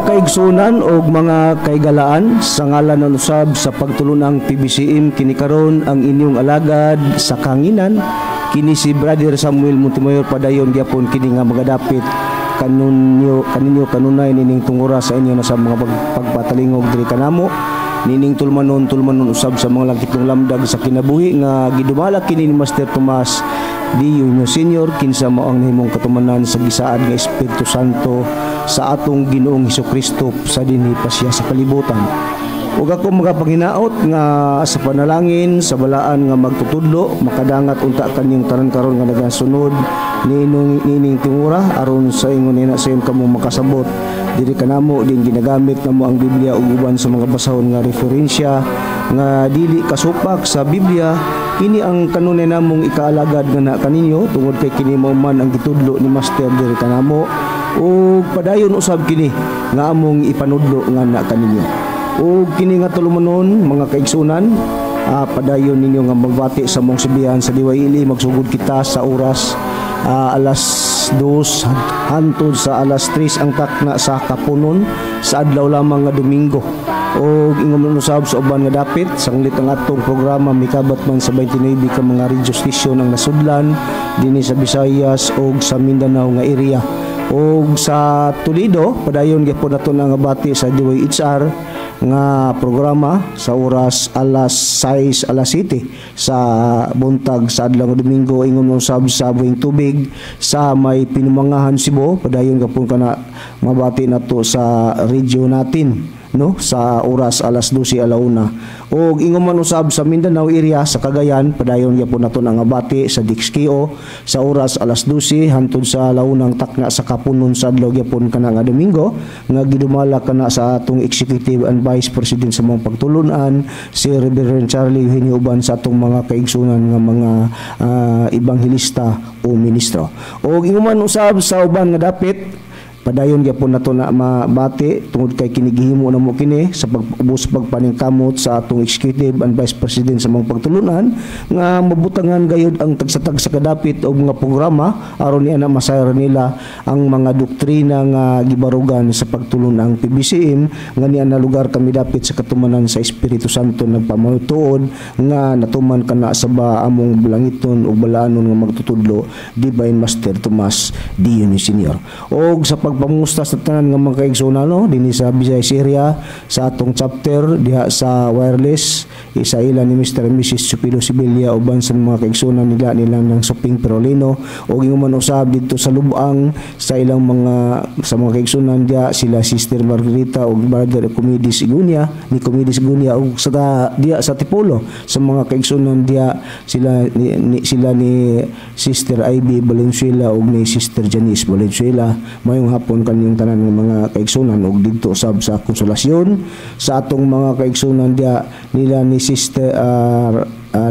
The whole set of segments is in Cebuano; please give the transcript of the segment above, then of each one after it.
Kaigsunan og mga kaigalaan, sa ngalan ng usab sa pagtulunang PBCM, kini karon ang inyong alagad sa kanginan, kini si Brother Samuel Montemayor. Padayon gyapon kini nga magadapit kanunyo kaninyo kanunay nining tungura sa inyo na sa mga pagpatalingog diri kanamo nining tulumanon, tulumanon usab sa mga langitnong lamdag sa kinabuhi nga gidumala kini ni Master Tomas D. Eugenio Senior, kinsa mao ang nahimong katumanan sa gisaad nga Espiritu Santo sa atong Ginoong Hesukristo sa dinhi pa siya sa kalibutan. Ug ako magapanghinaot nga sa panalangin sa balaan nga magtutudlo, makadangat unta kanyong tanan karon nga nagasunod niinong nining tingura, aron sa ingon nina sayon kamo makasabot diri kanamo din ginagamit namo ang Biblia ug uban sa mga basahon nga referensya nga dili kasupak sa Biblia. Kini ang kanunay namong ikaalagad nga na kaninyo tungod kay kini mao man ang gitudlo ni Master diri kanamo, ug padayon usab kini nga among ipanudlo nga na kaninyo. Ug kini nga tulumanon, mga kaigsunan, padayon ninyo nga magbati sa mong sibihan sa DYLE. Magsugod kita sa oras alas 2 hantod sa alas 3 ang takna sa kapunon sa adlaw lamang nga Domingo. Og ingon man usab sa uban nga dapit, sanglit ang atong programa mikabat man sa 29 ka mga radio station ang nasudlan dinhi sa Visayas og sa Mindanao nga area og sa Toledo. Padayon gyapon nato nga bati sa DYHR nga programa sa oras alas 6, alas 7 sa buntag sa adlaw nga Domingo. Ingon mo sab sa Buhing Tubig sa may Pinumangahan, Cebu, padayon gapon kana mabati nato sa radio natin, no, sa oras alas 12, alauna. Ug ingon man usab sa Mindanao area, sa Cagayan, padayon gyapon nato ang abati sa DXKO sa oras alas 12 hantod sa alaunang takna sa kapunon sa adlaw gyapon kana nga Domingo nga gidumala kana sa atong executive and vice president sa mga pagtulunan, si Reverend Charlie Eugenio, uban sa atong mga kaigsunan nga mga ebanghelista o ministro. Ug ingon man usab sa uban nga dapit, padayon gyapon nato na mabati tungod kay kini gihimo namo kini sa pag-ubos, pagpaningkamot sa atong executive and vice president sa mga pagtulunan nga mabutangan gayud ang tagsa-tagsa kadapit og mga programa aron niya na masayran nila ang mga doktrina nga gibarugan sa pagtulun ang PBCM nga niya na lugar kami dapit sa katumanan sa Espiritu Santo nagpamatuod nga natuman kana sa ba among langiton ug balaanon nga magtutudlo, Divine Master Tomas D. Eugenio Senior. Og sa pagpamusta sa tanan nga mga kaigsuonan, no, dinhi sa Visayas area, sa atong chapter diha sa wireless, isa ila ni Mr. and Mrs. Chupido Sibilia uban sa mga kaigsuonan nila nilang ng Suping Perolino. Og ingon man usab didto sa Lubang sa ilang mga sa mga kaigsuonan diha, sila Sister Margarita ug Brother Comedis Igunia ni Comedis Igunia, ug sa diha sa Tipolo sa mga kaigsuonan diha, sila ni Sister Ivy Valenzuela ug ni Sister Janice Valenzuela. Mayong hapon kanyang tanan ng mga kaigsunan. Ug didto usab sa Konsolasyon sa atong mga kaigsunan diha nila ni Sister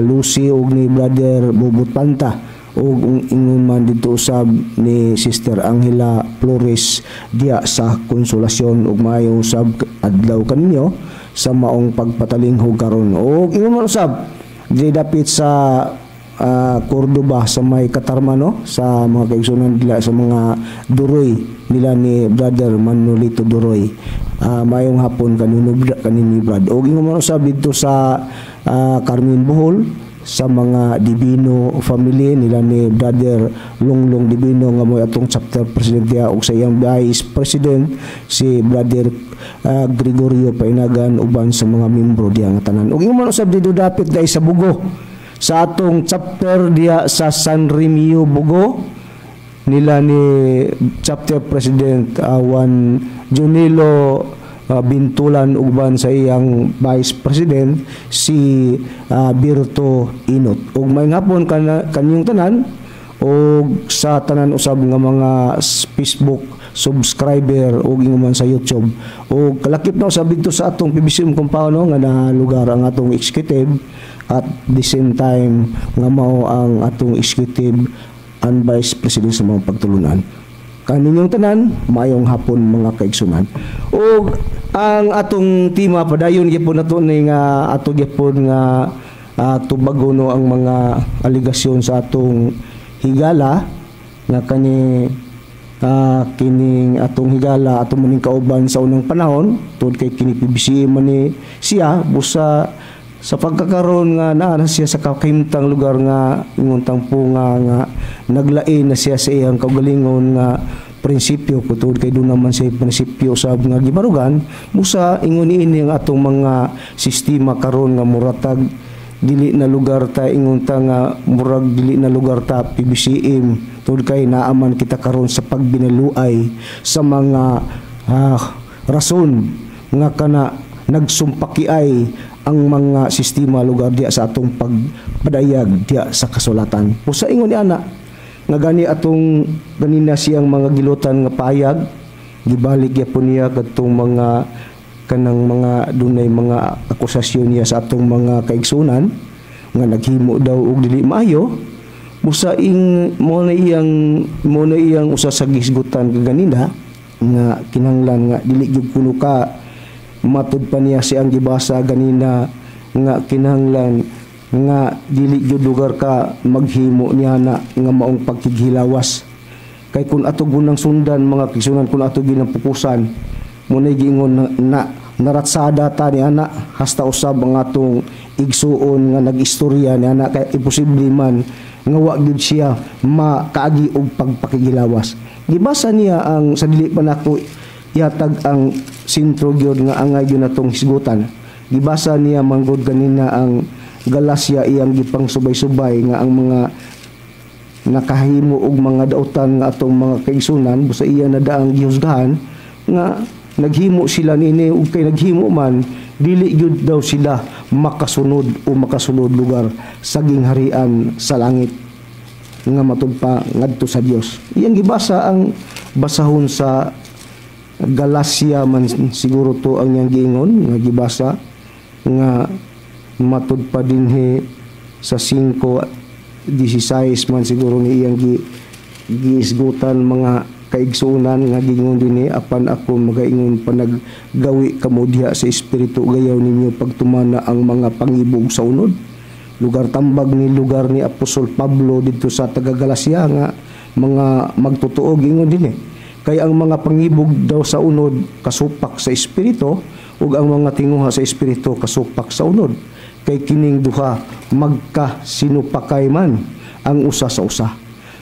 Lucy ug ni Brother Bubot Panta, ug ingon man didto usab ni Sister Angela Flores diha sa Konsolasyon, ug maayo usab adlaw kaninyo sa maong pagpatalinghog karon. Ug ingon man usab diri dapit sa Cordoba sa may Katarman, no, sa mga kaigsunan nila sa mga Duroy nila ni Brother Manolito Duroy. Maayong hapon kanino kanini, Brad. Og ingon man usab didto sa Carmen, Bohol, sa mga Divino family nila ni Brother Lunglong Divino nga mo atong chapter president diha, ug sa iyang vice president si Brother Gregorio Painagan, uban sa mga membro diha nga tanan. Ug ingon man usab didto dapit dai sa Bogo, sa atong chapter diha sa San Remio, Bogo, nila ni chapter president Juan Junilo Bintulan, uban sa iyang vice president si Birto Inot. Ug may hapon kanyong tanan, ug sa tanan usab nga mga Facebook subscriber ug ingon man sa YouTube. Ug kalakip na usab didto sa atong PBCM compound, no, nga na lugar ang atong executive at the same time nga mao ang atong executive and vice president sa mga pagtulunan. Kaninyong tanan, maayong hapon, mga kaigsunan. Ug ang atong tema, padayon gyapon nato ni nga ato gyapon nga tubagon, no, ang mga aligasyon sa atong higala nga kani Kining atong higala, atong maning kauban sa unang panahon, tungod kay kini PBCM man ni siya, busa sa pagkakaroon nga naa na siya sa kakahimtang lugar nga ingon nga nga naglain na siya sa iyang kaugalingon nga prinsipyo, tungod kay doon naman siya prinsipyo sa nga gibarugan. Busa ingon niini ang atong mga sistema karon nga muratag dili na lugar ta, ingon ta nga murag dili na lugar ta PBCM, tungod kay naaman kita karon sa pagbinaluay sa mga rason nga kana nagsumpakiay ang mga sistema lugar diya sa atong pagpadayag diya sa kasulatan. Busa ingon ni ana nga gani atong ganina siyang mga gilutan nga payag, gibalik gyapon niya kadtong mga kanang mga dunay mga akusasyon niya sa atong mga kaigsunan nga naghimo daw og dili maayo. Busa ing mo na iyang usa sa gisgutan kaganina nga kinahanglan nga dili gyud kuno ka matud pa niya siyang gibasa ganina nga kinahanglan nga dili gyud lugar ka maghimo niya na nga maong pagkighilawas, kay kung ato gunang sundan, mga kaigsunan, kung ato ginang pukusan mo na giingon na naratsada ta ni ana hasta usab ang atong igsuon nga nag-istorya ni ana, kay imposible man nga wa gyud siya makaagi og pagpakigilawas. Gibasa niya ang sa dili pa nako yatag ang sentro gyud nga angay gyud natong hisgutan. Gibasa niya manggod ganina ang Galacia, iyang gipang subay-subay nga ang mga nakahimo og mga dautan nga atong mga kaigsunan, busa iya na daang gihusgahan nga naghimo sila niini, ug kay naghimo man, dili gyud daw sila makasunod o makasulod lugar sa gingharian sa langit nga matud pa ngadto sa Dios. Iyang gibasa ang basahon sa Galacia man siguro to ang iyang giingon nga gibasa nga matud pa dinhi sa 5:16 man siguro ni iyang giisgutan, mga kaigsuonan, nga giingon dinhi, "Apan ako magaingon, panaggawi kamo diha sa espiritu, gayaw ninyo pagtumana ang mga pangibog sa unod." Lugar tambag ni lugar ni Apostol Pablo didto sa taga Galacia nga mga magtotoo, giingon dinhi kay ang mga pangibog daw sa unod kasupak sa espiritu, ug ang mga tinguha sa espiritu kasupak sa unod, kay kining duha magka sinupakay man ang usa sa usa,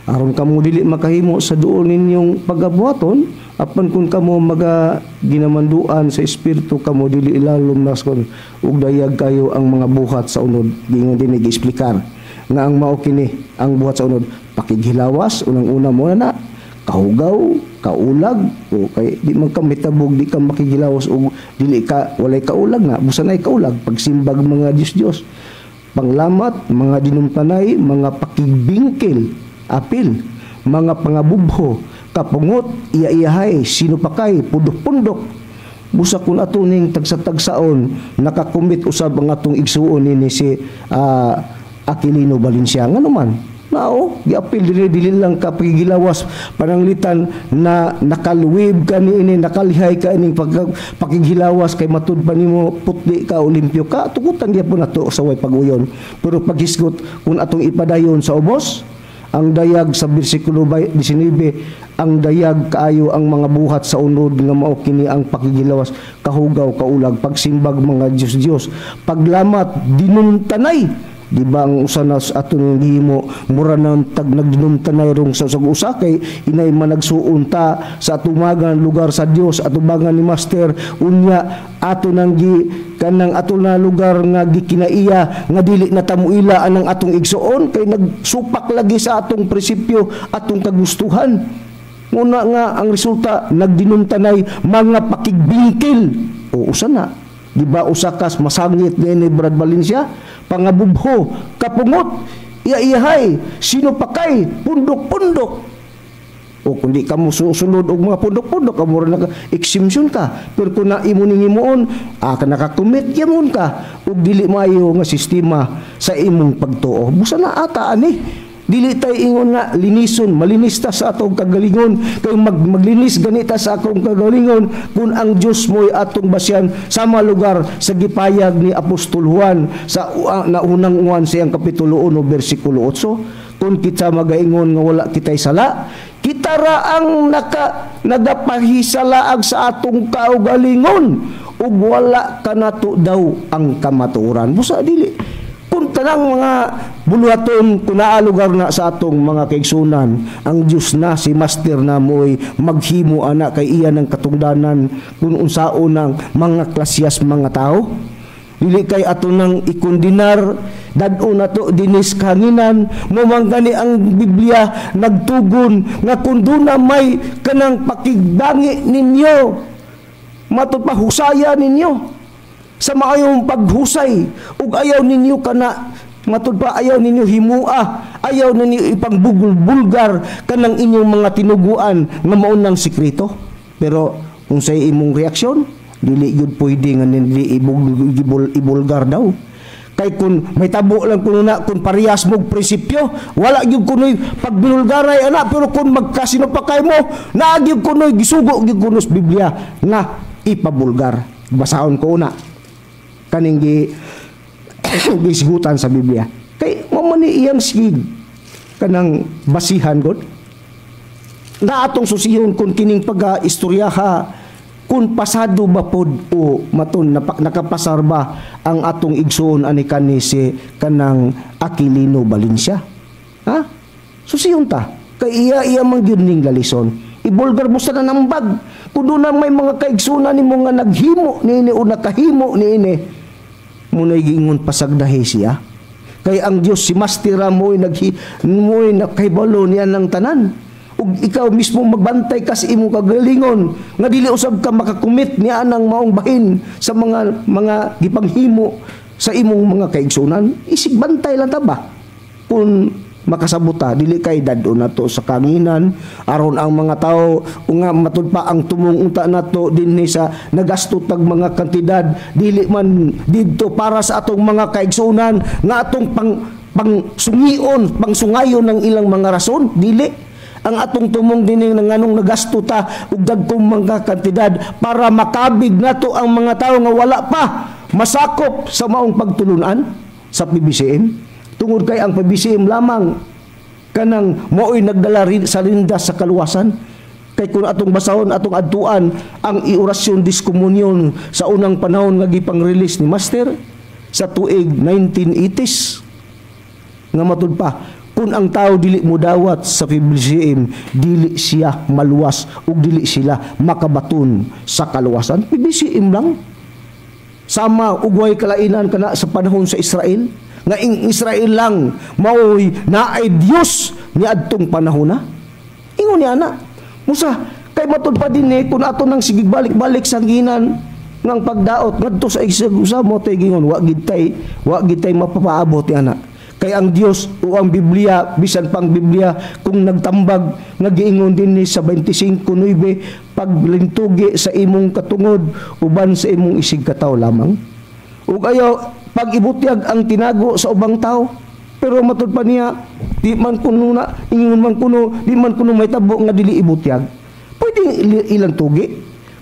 aron kamo dili makahimo sa duol ninyong pagabuhaton. Apan kung kamo maga ginamanduan sa espiritu, kamo dili ilalom na ug dayag kayo ang mga buhat sa unod. Giingon din, gi-explicar nga ang mao kini ang buhat sa unod: pakighilawas unang-una mo na, kahugaw, kaulag, o kay di man ka mitabog, di ka makighilawas og dili ka walay kaulag nga busan ay kaulag, pagsimbag mga Diyos-Diyos, panglamat, mga dinumtanay, mga pakigbingkil, apil, mga pangabubho, kapungot, iya-iyahay, sinupakay, pundok-pundok. Busa kung ato ning tagsa-tagsaon, nakakumit usab ang atong igsuon nini si Aquilino Valencia. Nga naman, nao, giapil dili, dili lang ka pakigilawas, pananglitan na nakaluwib ka niini, nakalihay ka ining pakighilawas, kay matud pa nimo putli ka o limpyo ka, tukutan gyapon nato sa way pag-uyon. Pero paghisgot kung atong ipadayon sa ubos, ang dayag sa bersikulo 19, ang dayag kaayo ang mga buhat sa unod nga mao kini ang pakigilawas, kahugaw, kaulag, pagsimbag mga Diyos-Diyos, paglamat, dinumtanay. Di ba ang usa na ato nang gihimo, mura nang tag nagdinumtanay rong sa usa, kay inay managsuon ta sa atumagan lugar sa Dios, atubangan ni Master, unya ato nang gi kanang ato na lugar nga gikinaiya nga dili na tamuila anang atong igsuon, kay nagsupak lagi sa atong prinsipyo, atong kagustuhan. Muna nga ang resulta, nagdinumtanay, mga pakigbingkil, o usa na di ba, usa kas masangit ni Brad Valencia, pangabubho, kapungot, iya-iyahay, sinupakay, pundok-pundok. O kung di ka mo susunod og mga pundok-pundok, amo ra naka exemption ka. Pero kung na imo ning himuon, ka nakakommit gyapon ka og dili maayo nga sistema sa imong pagtuo. Busa na ata ani. Dili tay ingon nga linison, malinis ta sa atong kagalingon, kay maglinis ganita sa akong kagalingon kung ang Dios mo'y atong basyan sama lugar sa gipayag ni Apostol Juan sa naunang Juan siyang kapitulo 1 bersikulo 8. Kung kita magaingon nga wala kitay sala, kita ra ang nagapahisalaag sa atong kaugalingon ug wala kanato daw ang kamatuoran. Busa dili kung tanang mga buluhaton, kung naa lugar na sa atong mga kaigsunan, ang Dios na si Master na mo'y maghimo ana, kay iya ng katungdanan kung unsaon ang mga klasyas mga tao. Dili kay ato nang ikondenar, dad-o nato dinis kahanginan mo man gani. Ang Biblia nagtugon nga kung duna may kanang pakigdangi ninyo, matud pa, husaya ninyo sa maayong paghusay ug ayaw ninyo kana, matud pa, ayaw ninyo himua, ayaw ninyo ipangbugol-bulgar kanang inyong mga tinuguan nga mao nang sikreto. Pero kung sa imong reaksyon, dili gyud pwede nga dili ibulgar daw, kay kun may tabo lang kuno na kung parehas mo prinsipyo, wala gyud kunoy pagbinulgaray ana. Pero kung magkasino pa kay mo, naa gyud kunoy gisugo gyud kuno sa Biblia nga ipabulgar. Basahon ko una kaning gisigutan sa Biblia, kay mao man ni iyang sige kanang basihan god na atong susihon kung kining pag-istoryaha, kung pasado ba pod o maton nakapasar ba ang atong igsuon ani kani si kanang Aquilino Valencia, ha? Susihon ta, kay iya iya man gyud ning lalison. Ibulgar mo sa nanambag kung doon na may mga kaigsunan nimo nga naghimo niini o nakahimo niini. Muna'y giingon, pasagdahi siya, kay ang Dios si Mastera mo'y naghi mo'y nakahibalo niya ng tanan. Ug ikaw mismo magbantay ka sa imong kagalingon nga dili usab ka makakumit niya nang maong bahin sa mga gipanghimo sa imong mga kaigsunan. Isig bantay lang ta ba kung makasabot ta. Dili kay dad-o nato sa kanginan aron ang mga tao nga, matud pa, ang tumong unta nato dinhi sa nagasto tag mga kantidad, dili man didto para sa atong mga kaigsunan nga atong pang pangsungion, pangsungayon ng ilang mga rason. Dili ang atong tumong dinhi nga nganong nagasto ta og dagkong mga kantidad, para makabig nato ang mga tao nga wala pa masakop sa maong pagtulunan sa PBCM, tungod kay ang PBCM lamang kanang mao'y nagdala rin sa rindas sa kaluwasan. Kay kung atong basahon, atong adtuan ang Oración de Excomunión sa unang panahon nga gipang-release ni Master sa tuig 1980s, nga matud pa, kung ang tao dili mo dawat sa PBCM, dili siya maluwas ug dili sila makabaton sa kaluwasan. PBCM lang. Sama ug way kalainan kana sa panahon sa Israel, nga ing Israel lang maoy naay Dios niadtong panahon na. Ingon niya na Musa, kay matud pa din eh, kung ato nang sigig balik-balik sa ginan ngang pagdaot ngadto sa usa mo tay gingon, wa gid tay mapapaabot ni ana, kay ang Dios o ang Biblia, bisan pang Biblia kung nagtambag nga giingon dinhi sa 25:9, paglintugi sa imong katungod uban sa imong isig katawo lamang ug ayaw pag-ibutyag ang tinago sa ubang tao. Pero matud pa niya, di man kuno na ingon man kuno, di man kuno may tabo nga dili ibutyag. Pwede ilang tugi,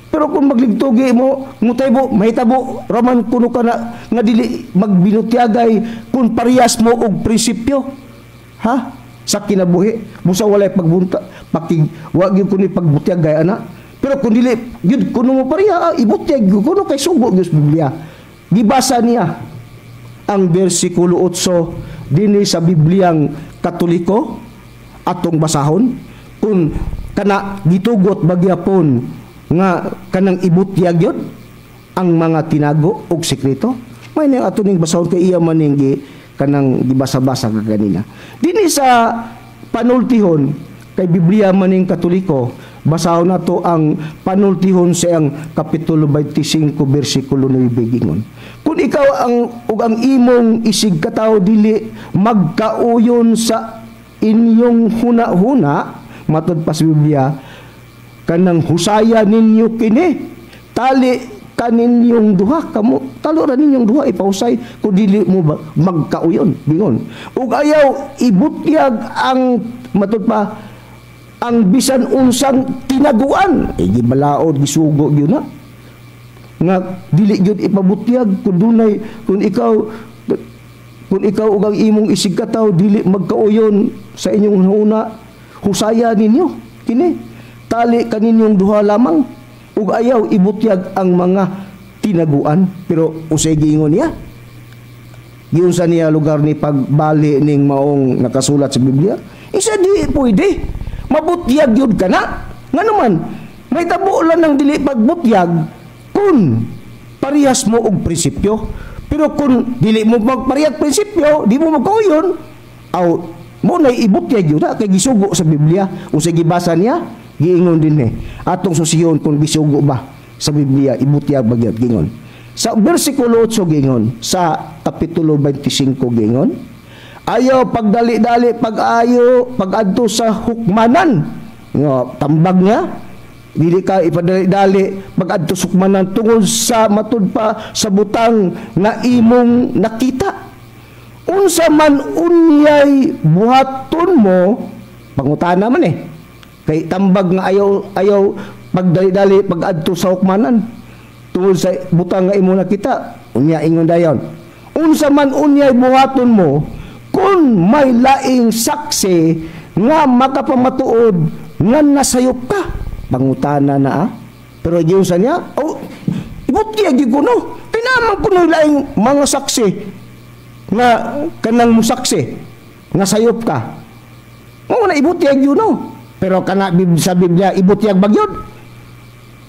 pero kung magligtugi mo mutaybo, mahitabo raman kuno kana nga dili magbinutyagay kung parehas mo og prinsipyo, ha, sa kinabuhi. Busa walay pagbunta pakig wa gyud kuno pagbutyagay ana. Pero kung dili gyud kuno mo pareha, ibutyag gyud kuno, kay sugo gyud sa Biblia. Gibasa niya ang bersikulo 8 dinhi sa Bibliang Katoliko. Atong basahon kung kana gitugot bagyapon nga kanang ibutyag yun ang mga tinago og sekreto. May nang ato ning basahon, kay iya man ning kanang gibasa-basa ka ganina dinhi sa panultihon, kay Biblia man ning Katoliko. Basahon nato ang panultihon sa ang kapitulo 25 bersikulo 9. Gingon, kung ikaw ang ug ang imong isig katawo dili magkauyon sa inyong huna-huna, matud pa sa Biblia, kanang husaya ninyo kini, tali kaninyong duha kamo, talo ra ninyong duha ipahusay kung dili mo ba magkauyon. Bingon, ug ayaw ibutyag ang, matud pa, ang bisan unsang tinaguan. Eh, gibalaod, gisugo gyud na nga dili gyud ipabutyag kung dunay, kung ikaw Kung ikaw ug ang imong isigkatawo dili magkauyon sa inyong una, husaya ninyo kini, tali kaninyong duha lamang ug ayaw ibutyag ang mga tinaguan. Pero usay giingon niya, giunsa niya lugar ni pagbali ning maong nakasulat sa Biblia? Isa, di pwede mabutyag yun ka na. Nga naman may tabo lang ng dili pagbutyag kung parehas mo og prinsipyo. Pero kung dili mo magparehag prinsipyo, di mo magkauyon, aw mo na ibutyag yun na kay gisugo sa Biblia. Unsay gibasa niya? Giingon din eh. Atong susiyon kung gisugo ba sa Biblia ibutyag ba gyud. Gingon sa bersikulo 8, gingon sa kapitulo 25, gingon, ayaw pagdali-dali pag-ayo pag-adto sa hukmanan. Nga tambag niya, dili ka ipadali-dali pag-adto sa hukmanan tungod sa matud pa sa butang nga imong nakita. Unsa man unyay buhaton mo, pangutana man eh, kay tambag nga ayaw ayaw pagdali-dali pag-adto sa hukmanan tungod sa butang nga imong nakita. Unya ingon dayon, unsa man unyay buhaton mo, kung may laing saksi nga makapamatuod nga nasayop ka. Pangutana na ah. Pero giunsa niya? Oh, ibutyag gyud kuno. Pinaman kuno laing mga saksi nga kanang musaksi nga sayop ka. Mao na ibutyag yun no. Pero kana sa Biblia ibutyag ba gyud?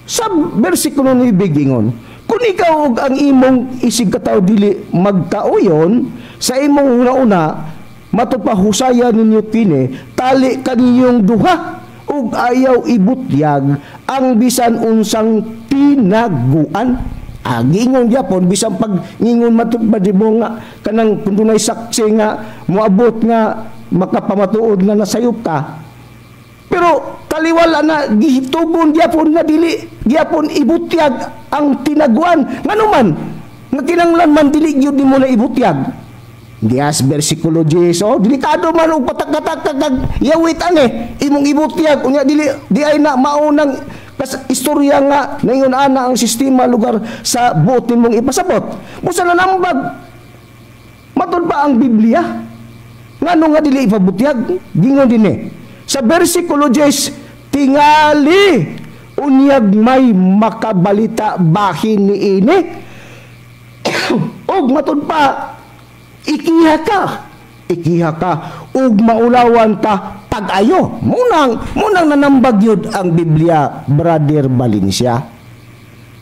Sa bersikulo ni giingon, kung ikaw ug ang imong isig katawo dili magkauyon sa imong una-una, matud pa husaya ninyo kini, tali kaninyong duha ug ayaw ibutyag ang bisan unsang tinaguan. Ah, giingon gyapon bisan pag ngingon matud pa di mo nga kanang kung dunay saksi nga moabot nga makapamatuod nga nasayop ka. Pero taliwala na gitugon gyapon nga dili gyapon ibutyag ang tinaguan. Ngano man nga kinanglan man dili gyud nimo na ibutyag? Dias versikulo 10, oh, delikado man og patak-katak kag yawit ane imong ibutyag, unya dili di ay na maunang kas istorya nga naingon ana ang sistema lugar sa buot nimong ipasabot. Busa nanambag matud pa ang Biblia, ngano nga dili ipabutyag? Gingon din eh sa versikulo 10, tingali unyag may makabalita bahin niini og matud pa ikiha ka, ikiha ka ug maulawan ka pag-ayo. Munang nanambag yun ang Biblia, Brother Valencia,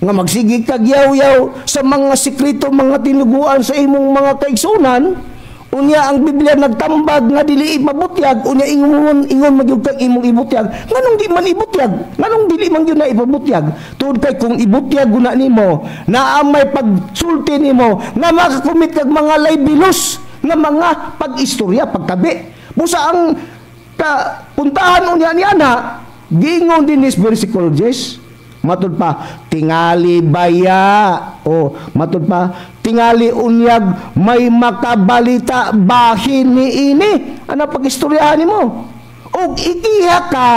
nga magsige kag yaw-yaw sa mga sikreto, mga tinuguan sa imong mga kaigsunan. Unya ang Biblia nagtambag nga dili ipabutyag, unya ingon ingon magyud kag imong ibutyag. Nganong di man ibutyag? Nganong dili man gyud na ipabutyag? Tungod kay kung ibutyag guna nimo, naa may pagsulti nimo nga makakumit kag mga libelous nga mga pag-istorya, pagtabi. Busa ang kapuntahan unya niya na giingon din is versikulo 10, matud pa, tingali baya o matud pa tingali unyag may makabalita bahin ni ini ana pag-istoryahan nimo og ikiha ka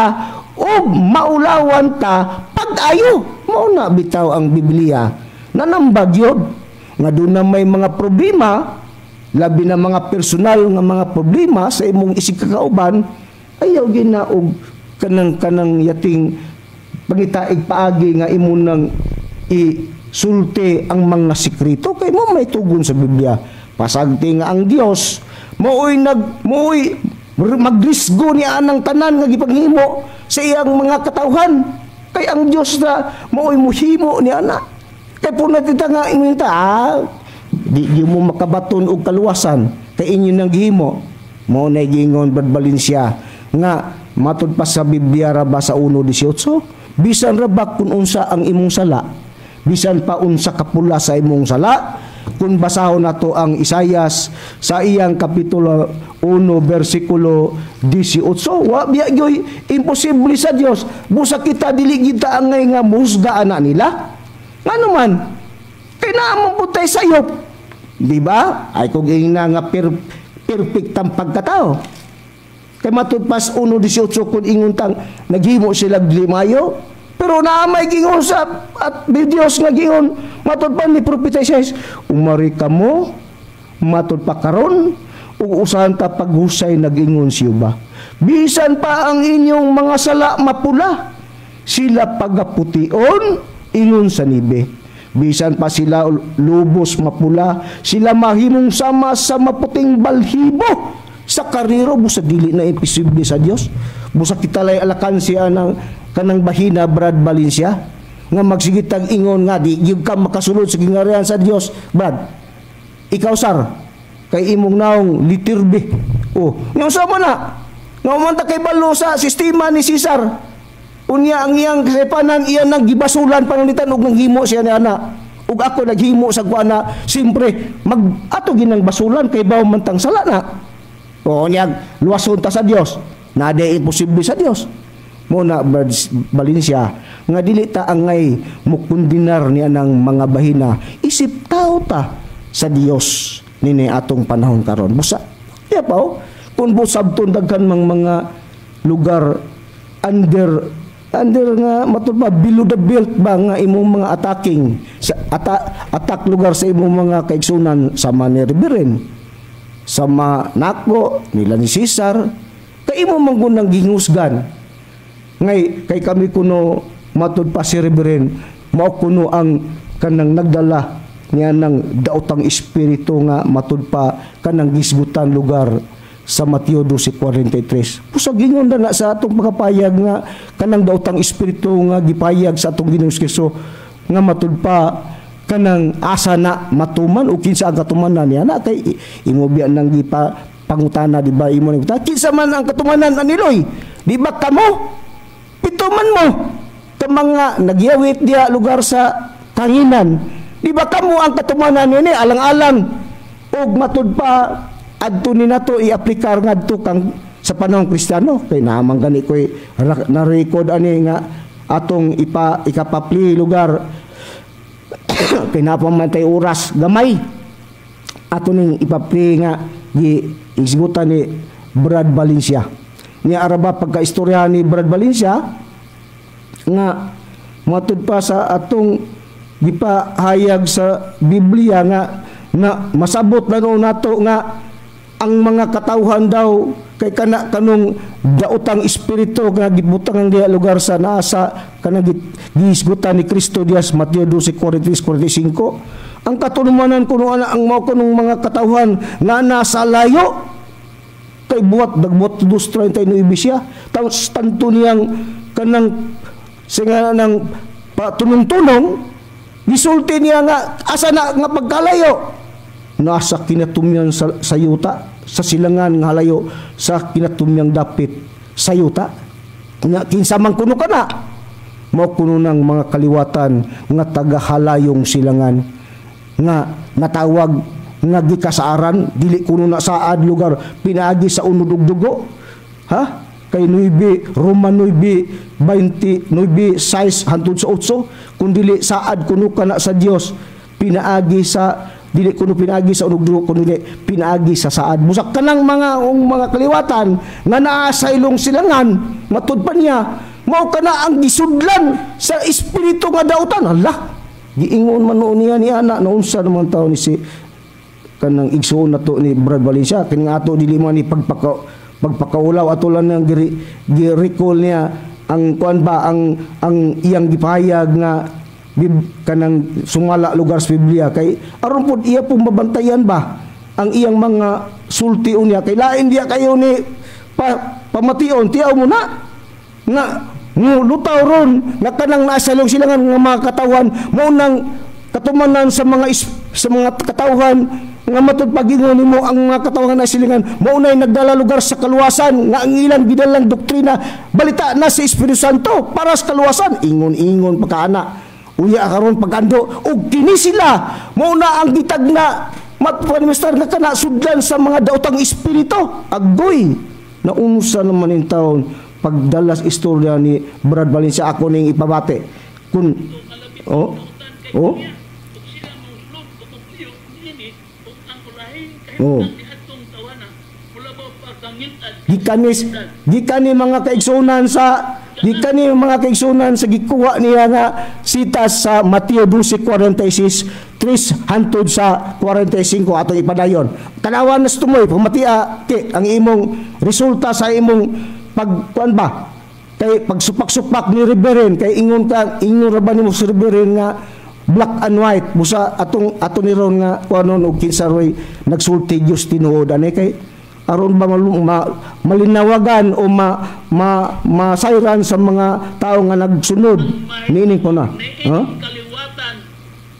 og maulawan ka pag-ayo. Mao na bitaw ang Biblia nanambag yun nga doon na may mga problema, labi na mga personal nga mga problema sa imong isig kakauban, ayaw gina og kanang kanang yating pangitaig paagi nga imo nang isulti ang mga sikreto, kay mo may tugon sa Biblia. Pasagti nga ang Dios maoy nag maoy magrisgo niya anang tanan nga gipaghimo sa iyang mga katawhan, kay ang Dios na maoy muhimo niya na. Kay puna tita nga ingon ta, ah, di mo makabaton og kaluwasan kay inyo nang gihimo. Mao na giingon, Brad Valencia, nga matud pa sa Biblia ra ba sa 1:18, bisan ra ba kung unsa ang imong sala, bisan pa unsa kapula sa imong sala. Kung basahon nato ang Isayas sa iyang kapitulo 1 bersikulo 18, wa biya gyoy imposible sa Dios. Busa kita dili kita angay nga muhusga ana nila. Ngano man kay naa man pud tay sayop, di ba? Ay kung ingna nga perfectang pagkatao, kay matud pas 1:18 kung ingon tang naghimo sila limayo, pero naa may gingon sa at Diyos nga gingon matud pa ni Propeta Isaias, umari kamo Matud pa karon ug usahan ta paghusay nag-ingon siya ba. Bisan pa ang inyong mga sala mapula, sila pagapution ingon sa nibe. Bisan pa sila lubos mapula, sila mahimong sama sa maputing balhibo sa kariro. Busa dili na imposible sa Dios. Busa kita lay alakan siya ng kanang bahina Brad Valencia nga magsigitag ingon nga di gyud ka makasulod sa gingarian sa Dios. Brad, ikaw sar kay imong naong litirbe. Oh, nga unsa man na? Nga man ta kay balo sa sistema ni Cesar. Unya ang iyang kasepanan iyan nang gibasulan pananglitan og nanghimo siya ni ana. Ug ako naghimo sa kuana, simpre mag ato ginang basulan kay bawo man tang sala na. O niya luwason ta sa Dios. Nade imposible sa Dios. Mo na Brad Valencia nga dili ta angay mukundinar niya ng mga bahina, isip tao ta sa Dios nini atong panahon karon. Busa iya pa oh, kung busabton daghan mang mga lugar under under nga matud pa below the belt ba nga imong mga attacking sa attack lugar sa imong mga kaigsunan sama ni Reverend, sama nako nila ni Cesar, kay imo man gunang gihusgan. Ngay kay kami kuno matud pa si Reverend mao kuno ang kanang nagdala niya ng daotang espiritu nga matud pa kanang gisgutan lugar sa Mateo 12:43. Pusag ingon na sa atong pagkapayag nga kanang daotang espiritu nga gipayag sa atong Ginoong Kristo nga matud pa kanang asa na matuman o kinsa ang katumanan niya na kay imo biya nang gipa pangutana, di ba imo nang kinsa man ang katumanan aniloy, di ba kamo pito man mo ka mga nagyawit diya lugar sa kanginan, di ba kamo ang katumanan nini alang-alang og matud pa adto ni nato i-aplikar ngadto kang sa panahon Kristiyano kay naman gani koy na-record ani nga atong ipa ikapapli lugar kay napa man tay oras gamay ato ning ipapli nga gi isgutan ni Brad Valencia. Niya araba pagkaistorya ni Brad Valencia nga matud pa sa atong gipahayag sa Biblia nga na masabot na noon nato nga ang mga katawhan daw kay kana kanong daotang espiritu nga gibutang ang diha lugar sa nasa kanang gihisgutan ni Kristo diya sa Mateo 12:43-45. Ang katulumanan kuno ana ang mao kunong mga katawhan nga nasa layo kay buhat dagbuhat 2:39 siya tanto niyang kanang singa ng patunong-tunong gisulti niya nga asa na nga pagkalayo nasa kinatumyan sa yuta sa silangan nga halayo sa kinatumyang dapit sa yuta nga kinsa man kuno kana mao kuno nang mga kaliwatan nga tagahalayong silangan nga natawag nga gikasaaran dili kuno na saad lugar pinaagi sa unod ug dugo, ha, kay 9 Roma 9:29 6 hangtod sa 8 kun dili saad kuno kana sa Dios pinaagi sa dili kuno pinaagi sa unog dugo kuno dili pinaagi sa saad. Busak kanang mga ung mga kaliwatan nga naa sa ilong silangan matud pa niya mao kana ang gisudlan sa espiritu nga dautan. Hala, giingon man noon niya ni ana naunsa naman taon ni si kanang igsuon nato ni Brad Valencia kini ato dili man ni pagpakaulaw ato lang nang gi-recall niya ang kuan ba ang iyang gipahayag nga kanang sumala lugar sa Biblia kay aron pod iya pong mabantayan ba ang iyang mga sulti unya kay lain diya kayo ni pamation tiyaw mo na nga lutaw ron nga kanang nasa ilong silangan nga mga katawan mao nang katumanan sa mga katawhan nga matud pagingon nimo ang mga katawhan na silingan mao nay nagdala lugar sa kaluwasan nga ang ilang gidalang doktrina balita na sa Espiritu Santo para sa kaluwasan. Ingon-ingon pagkaana unya karon pagando og kini sila mao na ang gitagna matpanistar nga kana sudlan sa mga daotang espiritu. Agoy, naunsa naman in taon pagdalas istorya ni Brad Valencia ako ning ipabate kun oh oh oh gikan ni mga kaigsunan sa Gikan ni, mga kaigsunan, sa gikuha niya nga sita sa Mateo 12:46, 3 hantod sa 45. Atong ipadayon. Tanawan na sa tumoy, pamatia ki ang imong resulta sa imong pagkuan ba? Kay pagsupak-supak ni Reverend, kay ingon ka, ingon ra ba nimo si Reverend nga black and white busa atong ato ni ron nga kuanon og kinsa roy nagsulti Dios tinuod ani, kay aron ba malinawagan o ma, ma masayran sa mga tao nga nagsunod niini ko na, ha? Kaliwatan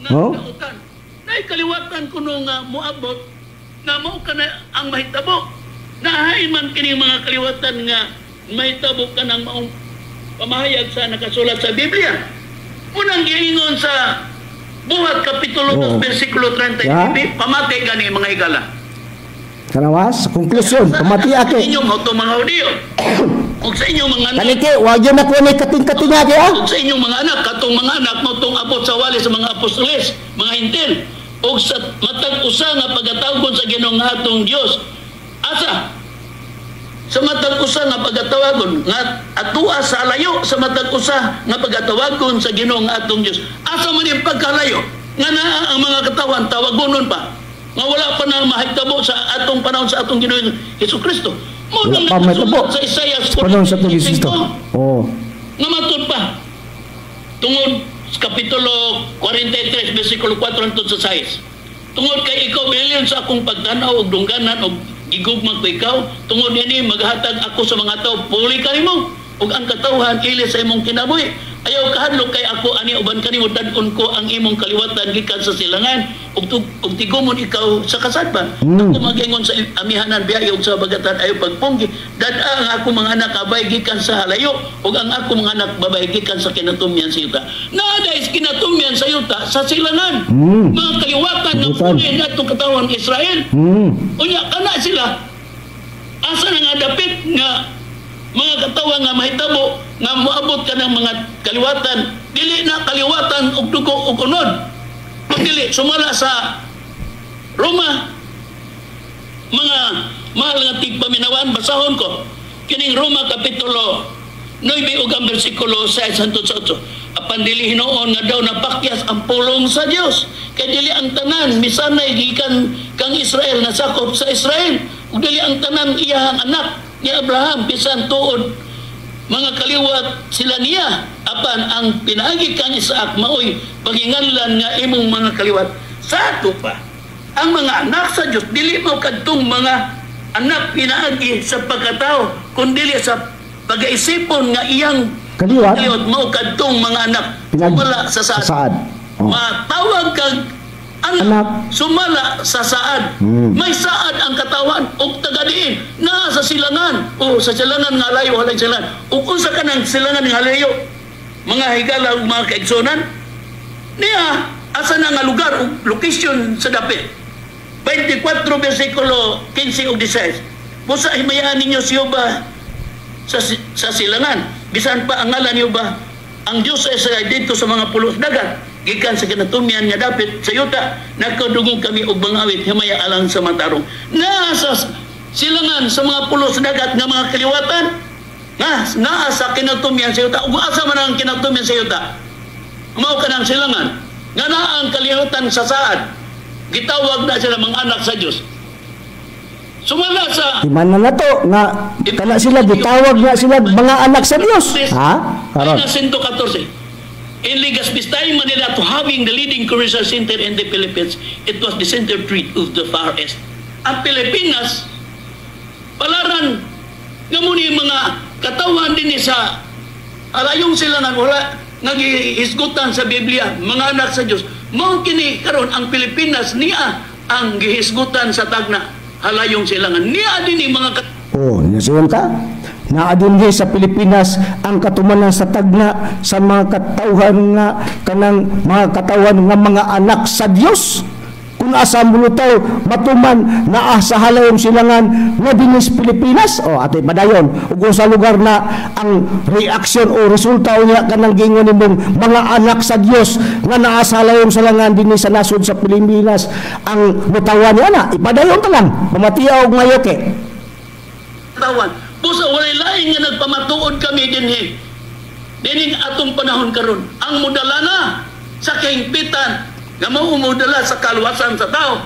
nga Huh? kautan. Nay kaliwatan kuno nga moabot nga mao kana ang mahitabo. Nahain man kini mga kaliwatan nga mahitabo kanang maong pamahayag sa nakasulat sa Biblia. Unang giingon sa Buhat Kapitulo 2 versikulo 39, pamati gani, mga higala. Kanawas konklusyon, pamati Sa ake. inyong auto mga Hudiyo. Ug sa inyong mga anak, Kani ke wa gyud na ko ni kating-kating ake, ha. Ug sa inyong mga anak, katong mga anak mo tong abot sa wali sa mga apostoles, mga Hentil, ug sa matag usa nga pagatawagon sa Ginoo nga atong Dios. Asa? Sa matag usa nga pagatawagon nga atua sa layo, sa matag usa nga pagatawagon sa Ginoo nga atong Dios. Asa man yung pagkalayo? Nga naa ang mga katawan tawagonon pa nga wala pa na mahitabo sa atong panahon sa atong Ginoo Hesus Kristo. Mo Wala nang pa mahitabo. nakasulat sa Isaiah Panahon sa atong Kristo. 45, nga matud pa tungod sa Kapitulo 43 versikulo 4 hangtod sa 6, tungod kay ikaw bilin sa akong pagtan-aw ug dungganan ug gigugma ko ikaw, tungod ini maghatag ako sa mga tao puli kanimo ug ang katawhan ili sa imong kinabuhi. Ayaw kahadlok kay ako ani uban kanimo, dad-on ko ang imong kaliwatan gikan sa silangan ug ug tigumon ikaw sa kasadpan. Ako mag-ingon sa amihanan biyahe ug sa bagatan ayaw pagpunggi. Dad-a ang ako mga anak abay gikan sa halayo ug ang ako mga anak babae gikan sa kinatumyan sa yuta. Naa is kinatumyan sa yuta sa silangan. Mga kaliwatan ng Butan. puli natong katawan Israel. Unya kana sila asa na nga dapit nga mga katawan nga mahitabo nga moabot ka ng mga kaliwatan, dili na kaliwatan og dugo og unod, dili sumala sa Roma. Mga mahal nga tigpaminawan, basahon ko kining Roma Kapitulo 9 ug ang bersikulo 6 hangtod sa 8. Apan dili hinuon nga daw napakyas ang pulong sa Dios, kay dili ang tanan misanay gikan kang Israel nga sakop sa Israel, ug dili ang tanan iyahang anak ni Abraham bisan tuod mga kaliwat sila niya, apan ang pinaagi kang Isaac maoy panginganlan nga imong mga kaliwat. Sa ato pa, ang mga anak sa Dios dili mo kadtong mga anak pinaagi sa pagkatao, kundi sa pagaisipon nga iyang Kaliwat. Kaliwat mao kadtong mga anak sumala sa saad. Sa saad. Oh. Matawag kag anak, Anak. Sumala sa saad. May saad ang katawan og taga-diin naa sa silangan o sa silangan nga layo, halay silangan. Ug unsa kanang silangan nga layo, mga higala ug mga kaigsunan? Niya asa na nga lugar ug location sa dapit? 24 versikulo 15 ug 16: Busa himayaan ninyo si Jehova sa silangan, bisan pa ang ngalan niyo ba ang Dios sa Israel dito sa mga pulos dagat gikan sa kinatumyan nga dapit sa yuta, nakadungog kami og mga awit himaya alang sa matarong. Naa sa silangan sa mga pulos dagat nga mga kaliwatan nga naa sa kinatumyan sa yuta. Ug asa man ang kinatumyan sa yuta? Mao kanang silangan nga naa ang kaliwatan sa saad, gitawag na sila mga anak sa Dios sumala sa Di man na nato nga kana sila gitawag nga sila mga anak sa Dios. Ha? Karon. Ayun ang 114. In Legazpi Time, Manila, to having the leading commercial center in the Philippines, it was the center trade of the Far East. Ang Pilipinas, palaran, nga muni mga katawan din sa alayong sila nga wala nagihisgutan sa Biblia, mga anak sa Dios. Mao kini karon ang Pilipinas niya ang gihisgutan sa tagna halayong silangan. Niya din mga Oh, nasuyon ka? Naa dinhi sa Pilipinas ang katumanan sa tagna sa mga katawhan nga kanang mga katawan nga mga anak sa Dios. Kung asa mulutaw matuman naa sa halayong silangan nga dinhi sa Pilipinas. Oh, atoy padayon. Ug kung sa lugar na ang reaksyon o resulta unya kanang giingon nimong mga anak sa Dios nga naa sa halayong silangan dinhi sa nasod sa Pilipinas ang mutawan niya na ipadayon ta lang. Pamatiya og mayoke. Katawan. Busa walay lain nga nagpamatuod kami dinhi. Dining atong panahon karon, ang mudala na sa kahingpitan nga mao mudala sa kaluwasan sa tao,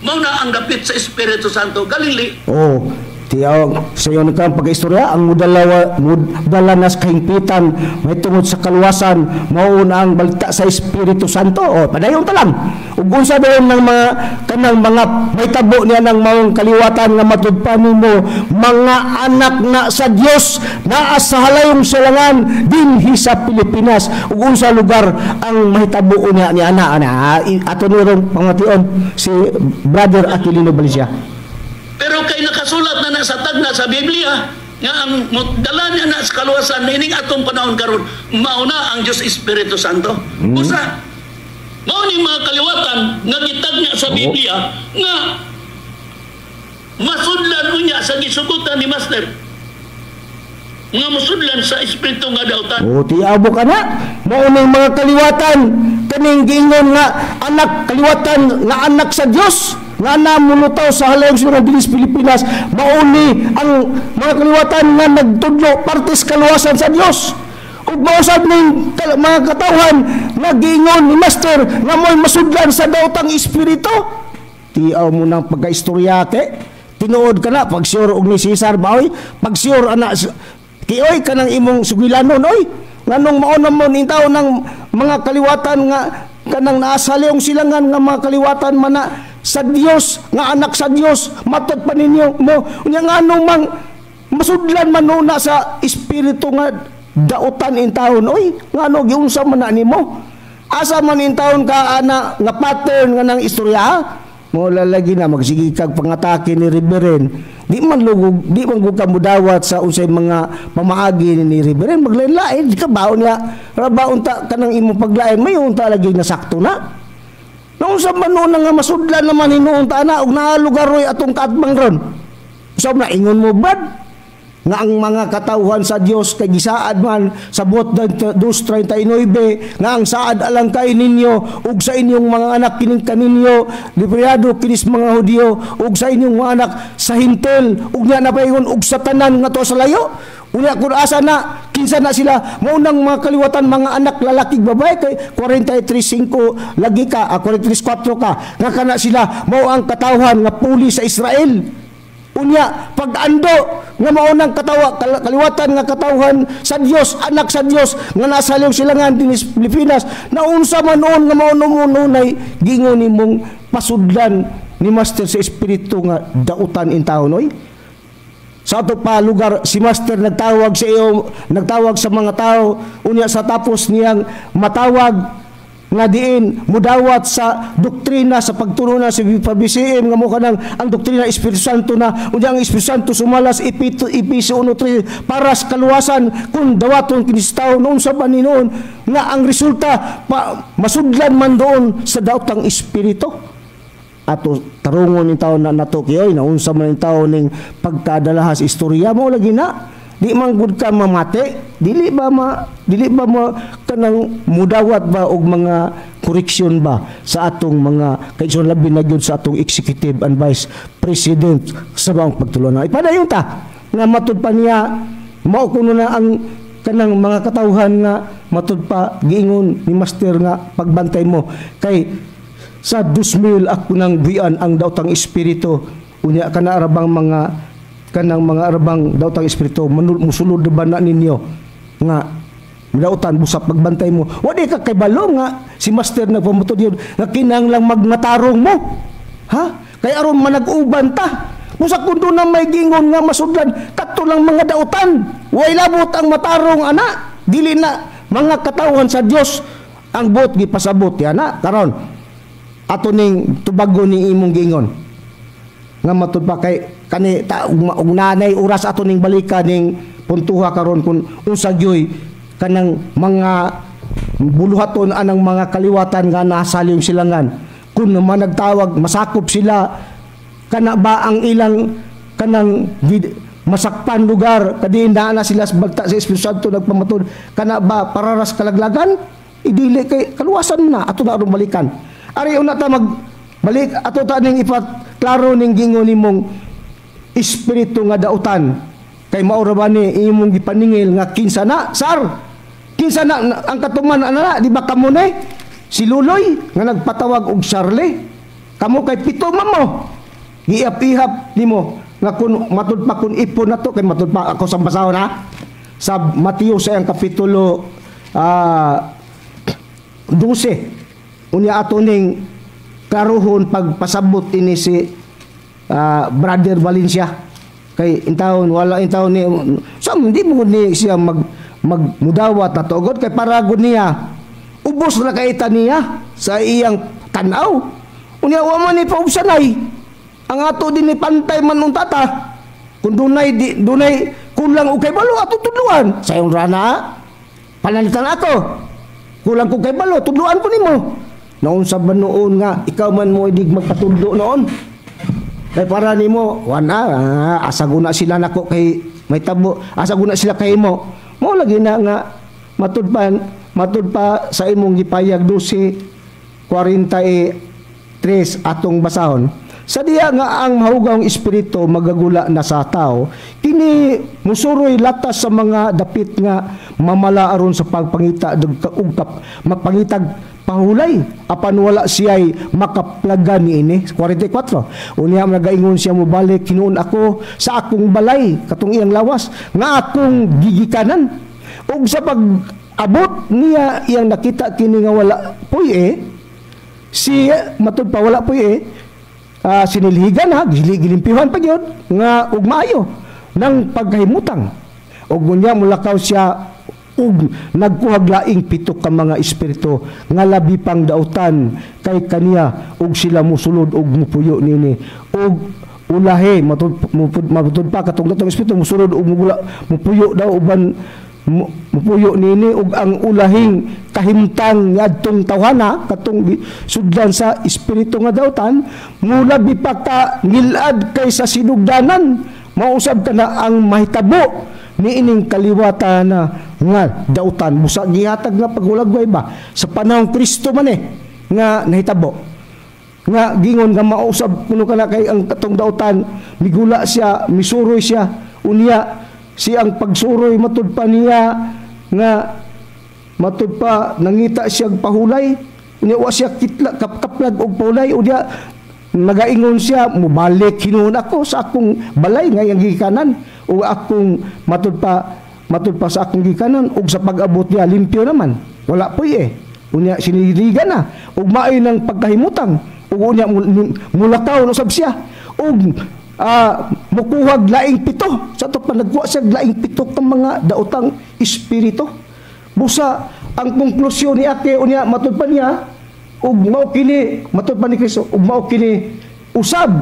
mao na ang dapit sa Espiritu Santo. Galili. Oh, tiyaw sa iyo ka pag-istorya ang mudala mudala nas kahingpitan may tungod sa kaluwasan mao na ang balita sa Espiritu Santo. Oh, padayon ta lang. Ug unsa dayon ng mga kanang mga mahitabo niya ng maong kaliwatan nga matud pa nimo mga anak na sa Dios naa sa halayong silangan dinhi sa Pilipinas, ug unsa lugar ang mahitabo niya ni ana ana? Ato ni rong pamation si Brother Aquilino Valencia. Pero kay nakasulat na na sa tagna sa Biblia nga ang dala niya na sa kaluwasan nining atong panahon karon, mao na ang Dios Espiritu Santo. Usa mao ning mga kaliwatan nga gitagna sa Biblia nga masudlan unya sa gisugutan ni Master nga masudlan sa espiritu nga dautan. O, tiabo ka na. Mao ning mga kaliwatan kaning giingon nga anak, kaliwatan nga anak sa Dios nga namulutaw sa halayong silangan dinhi sa Pilipinas, mauni ang mga kaliwatan nga nagtudlo partes kaluwasan sa Dios. Ug mao sad ning mga katawhan nga giingon ni Master nga mo'y masudlan sa daotang espiritu. Tiaw mo nang pagkaistorya ke. Tinuod ka na pag sure og ni Cesar ba oy? Pag sure ana kioy kanang imong sugilanon oy. Nganong mao na mo ning tawo ng mga kaliwatan nga kanang naasa halayong silangan nga mga kaliwatan man na sa Dios, nga anak sa Dios matod pa ninyo mo, unya nganong mang masudlan man una sa espiritu nga dautan in taon oy? Ngano giunsa man na nimo? Asa man in taon ka ana nga pattern nga nang istorya mo? Lalagi na magsige kag pangatake ni Reverend, di man lugog, di man gud ka mudawat sa unsay mga pamaagi ni Reverend. Maglain-lain di ka baon niya ra unta kanang imong paglain, may unta lagi na sakto na. Naunsa man noon nga masudlan naman hinuon ta ana og naa lugar roy atong kaatbang ron? So na ingon mo bad nga ang mga katawhan sa Dios kay gisaad man sa buot 2:39 nga ang saad alang kay ninyo ug sa inyong mga anak kining kaninyo librado kinis mga Hudiyo ug sa inyong mga anak sa Hentil, ug nya napaingon ug sa tanan nga to sa layo. Unya kun asa na, kinsa na sila, mao nang mga kaliwatan, mga anak lalaki, babae, kay 43:5 lagi ka, 43:4 ka nga kana sila mao ang katawhan nga puli sa Israel. Unya pag-ando nga mao nang kaliwatan nga katawhan sa Dios, anak sa Dios nga nasa halayong silangan dinhi sa Pilipinas, naunsa man noon nga mao nunay gingon nimong pasudlan ni Master sa espiritu nga dautan in taon oy? Sa ato pa lugar si Master nagtawag sa iyo, nagtawag sa mga tao, unya sa tapos niyang matawag nga diin mudawat sa doktrina sa pagtuno na sa PBCM nga mo kanang ang doktrina Espiritu Santo na, unya ang Espiritu Santo sumalas Epito Episo 1:3 para sa kaluwasan kung dawaton kini sa tao, noon sa baninoon nga ang resulta pa, masudlan man doon sa daotang espiritu? Ato tarungon ning taon na nato kiyoy, naunsa man ning taon ning pagkadalahas istorya mo lagi na di man gud ka mamati, dili ba ma kanang mudawat ba og mga koreksyon ba sa atong mga kaigsoon, labi na gyud sa atong executive and vice president sa maong pagtulunan? Ipadayon ta nga matud pa niya mao kuno na ang kanang mga katawhan nga matud pa giingon ni Master nga pagbantay mo kay sa 2000 ako nang buyan ang daotang espiritu. Unya kana arabang mga kanang mga arabang daotang espiritu musulod ba na ninyo nga dautan busa pagbantay mo? Wa di ka kabalo nga si Master nagpamutod yun nga kinahanglang magmatarong mo, ha, kay aron manag-uban ta. Busa kung doon na may gingon nga masudlan kadto lang mga dautan, way labot ang matarong ana, dili na mga katawhan sa Dios ang buot gipasabot yan na. Karon ato ning tubagon ni imong giingon nga matud pa kay kani ta ug nanay oras ato ning balikan ning puntuha karon kung unsa gyoy kanang mga buluhaton anang mga kaliwatan nga nasa halayong silangan kung naman nagtawag masakop sila. Kana ba ang ilang kanang masakpan lugar kadiin naa na sila sa balta sa Espiritu Santo nagpamatud? Kana ba pararas kalaglagan? Idili kay kaluwasan na. Ato na aron balikan. Ari una ta magbalik ato ta ning ipaklaro ning gingon nimong espiritu nga dautan kay mao ra ba ni imong gipaningil nga kinsa na sar? Kinsa na ang katuman ana, di ba kamo ni si Luloy nga nagpatawag og Charlie? Kamo kay pito man mo. Giap-ihap nimo nga kun matud pa kun ipon na to, kay matud pa ako sa basahon ha. Sa Mateo sa iyang kapitulo 12. Unya ato ning klarohon pagpasabot ini si Brother Valencia, kay intawon wala intawon ni sa hindi mo ni siya magmudawat na tugod, kay para gud niya ubos na kaita niya sa iyang tan-aw. Unya wa man ni paubsanay ang ato din ni pantay man unta ta. Kung dunay di, dunay kulang og balo, ato tudluan sa iyong rana panalitan ato. Kulang kog balo, tudluan ko nimo. Noon sa ba noon nga ikaw man mo idig magpatudlo noon, kay para nimo wana asa guna sila nako kay may tabo, asa guna sila kay mo. Mo lagi na nga matud pa sa imong gipayag 12:43 atong basahon. Sa diya nga ang mahugawng espiritu magagula na sa tao, kini musuroy latas sa mga dapit nga mamala aron sa pagpangita og mapangitag pahulay, apan wala siya'y makaplagan niini. 44. Unya nagaingon siya, "Mobalik hinuon ako sa akong balay," katong iyang lawas, "nga akong gigikanan." Ug sa pag-abot niya, iyang nakita kini nga wala puy-e. Si matud pa wala puy-e, sinilhigan ha, gilimpihan pa gyud nga ug maayo ng pagkahimutang. Ug unya mulakaw siya ug nagkuhag laing pito ka mga espiritu nga labi pang dautan kay kaniya, ug sila musulod ug mupuyo nini. Ug ulahi matud pa katong datong espiritu musulod ug mugula, mupuyo daw uban mupuyo nini. Ug ang ulahing kahimtang niadtong tawhana katong sudlan sa espiritu nga dautan mulabi pa ka ngilad kaysa sinugdanan. Mausab ka na ang mahitabo niining kaliwatan na nga dautan. Busa gihatag nga paghulagway ba sa panahon Kristo man nga nahitabo nga gingon nga mausab kuno kana kay ang katong dautan migula siya, misuroy siya. Unya siyang pagsuroy matud pa niya nga matud pa nangita siya pahulay. Unya wa siya kitla kapkaplag og pahulay. Unya nagaingon siya, "Mobalik hinuon ako sa akong balay nga iyang gikanan o akong matud pa sa akong gikanan." Ug sa pag-abot niya, limpyo naman, wala poy eh. Unya siniligan na ug maayo ng pagkahimutang. Ug unya mulakaw no sab siya ug mukuhag laing pito. Sa ato pa nagkuha siya laing pito ka mga daotang espiritu. Busa ang konklusyon ni Ake unya matud pa niya ug mao kini matud pa ni Kristo ug mao kini usab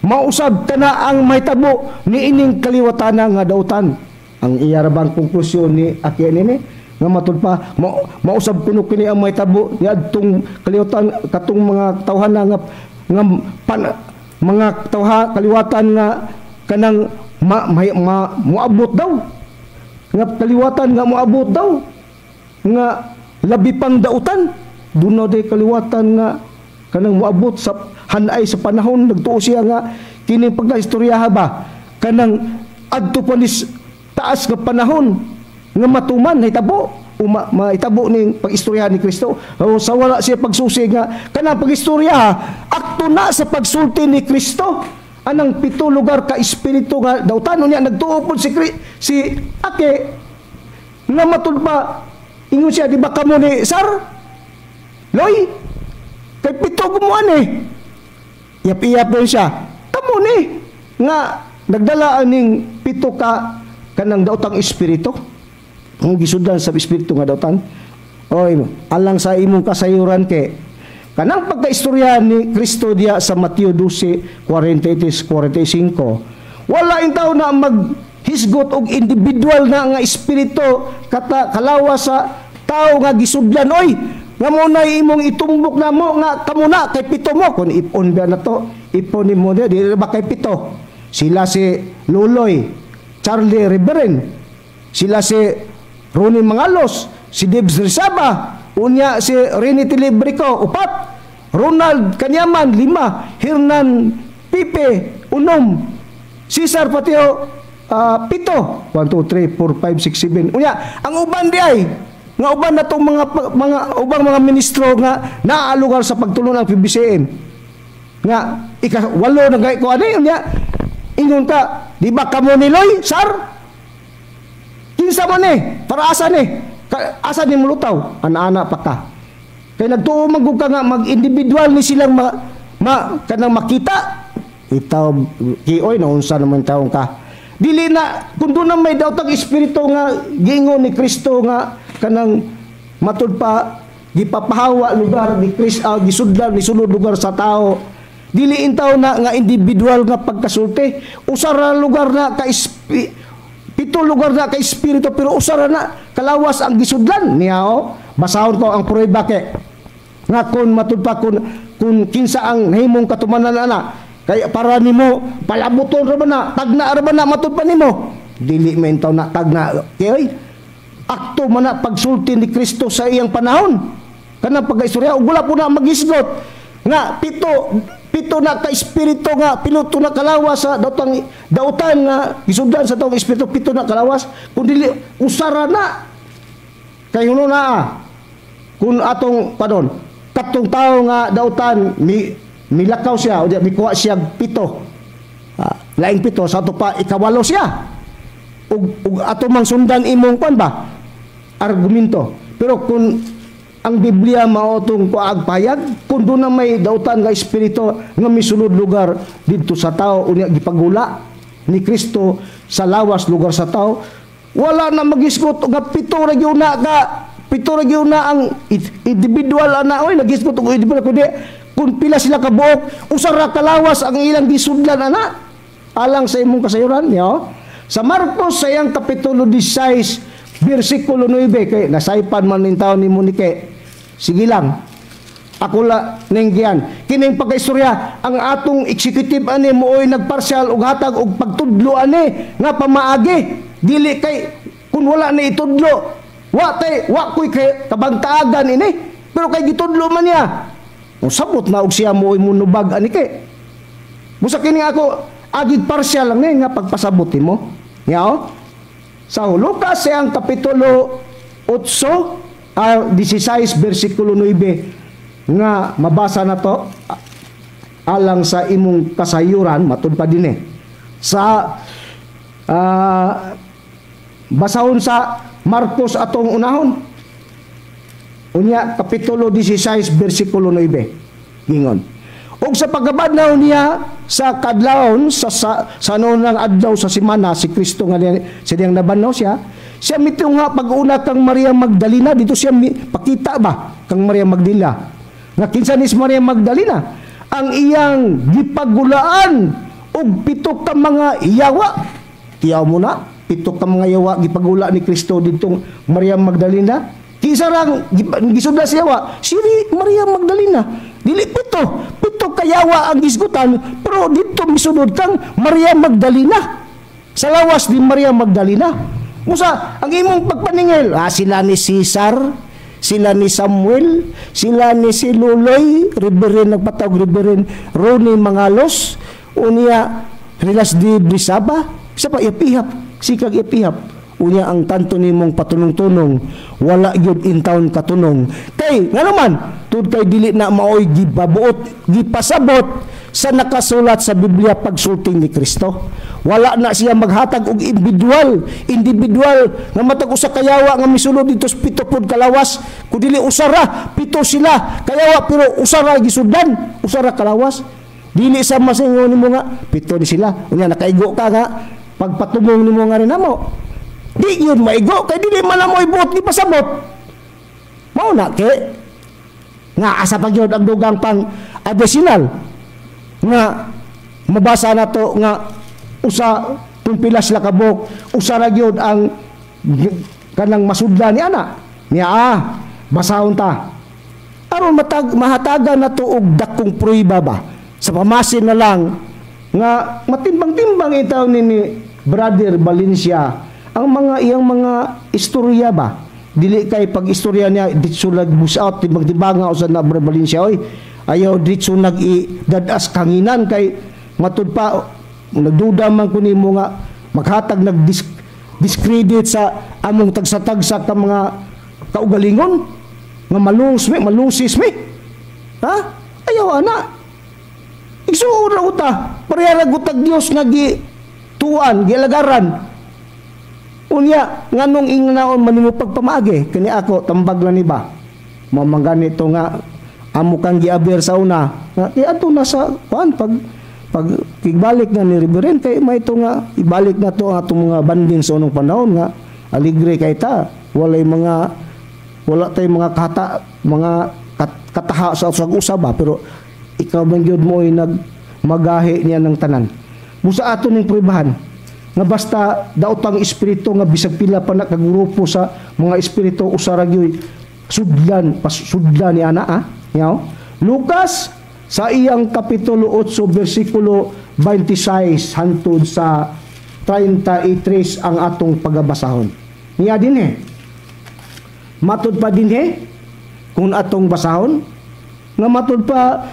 mausab kana ang mahitabo niining kaliwatana nga dautan. Ang iya ra bang konklusyon ni Ake nini nga matud pa mausab kuno kini ang mahitabo niadtong kaliwatan katong mga tawhana nga nga pan, mga tawha kaliwatan nga kanang moabot daw nga kaliwatan nga moabot daw nga labi pang dautan. Doon na day kaliwatan nga kanang moabot sa hanay sa panahon. Nagtuo siya nga kini pagkaistorya ba kanang adto pa ni taas nga panahon nga matuman nahitabo mahitabo ning pag-istorya ni Kristo. O, sa wala siya pagsusi nga kanang pag-istorya akto na sa pagsulti ni Kristo anang pito lugar ka espiritu nga dautan. Unya nagtuo pod si Ake nga matud pa ingon siya, "Di ba kamo ni Sar Loy kay pito gumuan eh." Iyap-iyap din siya, "Kamo ni nga nagdala aning pito ka kanang daotang espiritu ang gisudan sa espiritu nga dautan." Oy, alang sa imong kasayuran ke kanang pagkaistorya ni Kristo diya sa Mateo 12:43-45, wala intaw na maghisgot og individual na nga espiritu kata kalawa sa tao nga gisudlan. Oy, nga mo na imong itumbok na mo nga kamo na kay pito mo. Kung ipon ba na to, ipon nimo di ba kay pito sila? Si Luloy, Charlie Reverend, sila si Ronnie Mangalos, si Debs Rizaba, unya si Rene Tilibrico, upat, Ronald Kanyaman, lima, Hernan Pipe, unom, Cesar Patio, pito, 1, 2, 3, 4, 5, 6, 7. Unya ang uban di ay Nga uban na tong mga ubang mga ministro nga naa lugar sa pagtulon ng PBCM. Nga ika-8 na gay ko ani unya ingon ka, di ba kamo ni Loy, sar? Kinsa man ni? Para asa ni? Asa ni mulutaw? Ana-ana pa ka. Kay nagtuo man gud ka nga mag-individual ni silang ma kanang makita. Itaw kioy naunsa naman taong ka. Dili na kung doon na may daotang espiritu nga giingon ni Kristo nga kanang matud pa gipapahawa lugar ni Kristo, gisudlan ni sulod lugar sa tao. Dili intaw na nga individual nga pagkasulti. Usa ra lugar na ka pito lugar na ka espiritu, pero usa ra na kalawas ang gisudlan niya oh. Basahon ko ang prueba kay nga kun matud pa kun kinsa ang nahimong katumanan ana kay para nimo palabuton ra ba na tagna ra ba na matud pa nimo dili man intaw na tagna kay akto man na pagsulti ni Kristo sa iyang panahon kanang pagkaistorya ug wala po na magisgot nga pito pito na ka espiritu nga pinuto na kalawas sa daotang dautan nga gisudlan sa taong espiritu, pito na kalawas kun dili usara na kay huno na kun atong padon katong tawo nga dautan mi milakaw siya o di mikuha siya pito, laing pito sa ato pa ikawalo siya ug ato mang sundan imong kwan ba argumento. Pero kung ang Biblia mao tong kuag payag kung doon na may dautan nga espiritu nga misulod lugar didto sa tao unya gipagula ni Kristo sa lawas lugar sa tao, wala na magisgot nga pito ra gyud na ka pito ra gyud na ang individual ana oy nagisgot og individual kundi kung pila sila kabuok usa ra kalawas ang ilang gisudlan ana alang sa imong kasayuran niyo. Sa Marcos sa iyang kapitulo 16 bersikulo 9 kay nasaypan man ning taon nimo ni kay sige lang ako la ninggian kining pagkaistorya ang atong executive ani mooy nagpartial og hatag og pagtudlo ani nga pamaagi dili kay kun wala ni itudlo wa tay wa koy kay kabangtaagan ini pero kay gitudlo man niya usabot na og siya mooy munubag ani kay busa kini ako agig partial lang ni nga pagpasabot nimo niya oh. Sa Lucas siyang kapitulo 8 16 bersikulo 9 nga mabasa na to alang sa imong kasayuran matud pa dinhi sa basahon sa Marcos atong unahon unya kapitulo 16 bersikulo 9 gingon og sa pagkabadnaw niya sa kadlawon sa noonang adlaw sa semana si Kristo nga siya diyang nabannaw siya siya mitungha pag-una kang Maria Magdalena dito siya pakita ba kang Maria Magdalena nga kinsa ni Maria Magdalena ang iyang gipagulaan og pito ka mga yawa. Tiyaw mo na pito ka mga yawa gipagula ni Kristo ditong Maria Magdalena. Kinsa rang gisudla siya yawa? Si Maria Magdalena. Dili pito, pito kayawa ang gisgutan pero dito misunod kang Maria Magdalena. Sa lawas ni Maria Magdalena. Musa, ang imong pagpaningil, sila ni Cesar, sila ni Samuel, sila ni si Luloy, Reverend nagpatawag Reverend Ronnie Mangalos, unya Rilas di Brisaba, sa pa ipihap, sikag ipihap. Unya ang tanto nimong patunong-tunong, wala gyud in town katunong. Kay ngano man, tud kay dili na maoy gibabuot, gipasabot sa nakasulat sa Biblia pagsulti ni Kristo. Wala na siya maghatag og individual, individual nga matag usa kayawa nga misulod dito sa pito pod kalawas, kun dili usa ra, pito sila kayawa pero usa ra gisudan, usa ra kalawas. Dili sa masingon nimo nga pito ni sila. Unya nakaigo ka nga pagpatumong nimo nga rin namo. Di yun maigo kay dili man mo ibuot gipasabot. Mao na kay nga asa pa gyud ang dugang pang additional nga mabasa na to nga usa kung pila sila kabuk usa ra gyud ang kanang masudla ni ana niya basahon ta aron mahatagan na to og dakong prueba ba sa pamasin na lang nga matimbang-timbang itaw ni Brother Valencia ang mga iyang mga istorya ba dili kay pag istorya niya ditso lag bus out timbang-timbanga usa na Brother Valencia oy ayaw ditso nag dadas kanginan kay matud pa nagduda man ko nimo nga maghatag nag discredit sa among tagsa-tagsa ka mga Kaugalingon nga malus mi, malusis mi. Ha? Ayaw ana. Igsuon ra uta. Pareha ra gutag Dios nga gi tuan, gialagaran. Unya, nganong ingnaon man nimo pagpamaagi? Kani ako tambag lang ni ba? Mao man ganito nga amo kang giaber sa una. Nga adto na sa kuan pag pag kigbalik na ni Reverend kay may ito nga ibalik na to ang atong mga banding sa unong panahon nga aligre kay ta, walay mga, wala tay mga kata, mga kataha sa usag usab ba. Pero ikaw man gyud mo ay nag magahi niya ng tanan. Busa ato ning pruebahan nga basta daot ang espiritu nga bisag pila pa na kagrupo sa mga espiritu, usa ra gyud sudlan, pasudlan ni ana, ah. Yaw. Lucas sa iyang kapitulo 8 bersikulo 26 hantod sa 33 ang atong pagabasahon. Niya din eh. Matud pa din eh, kung atong basahon, nga matud pa,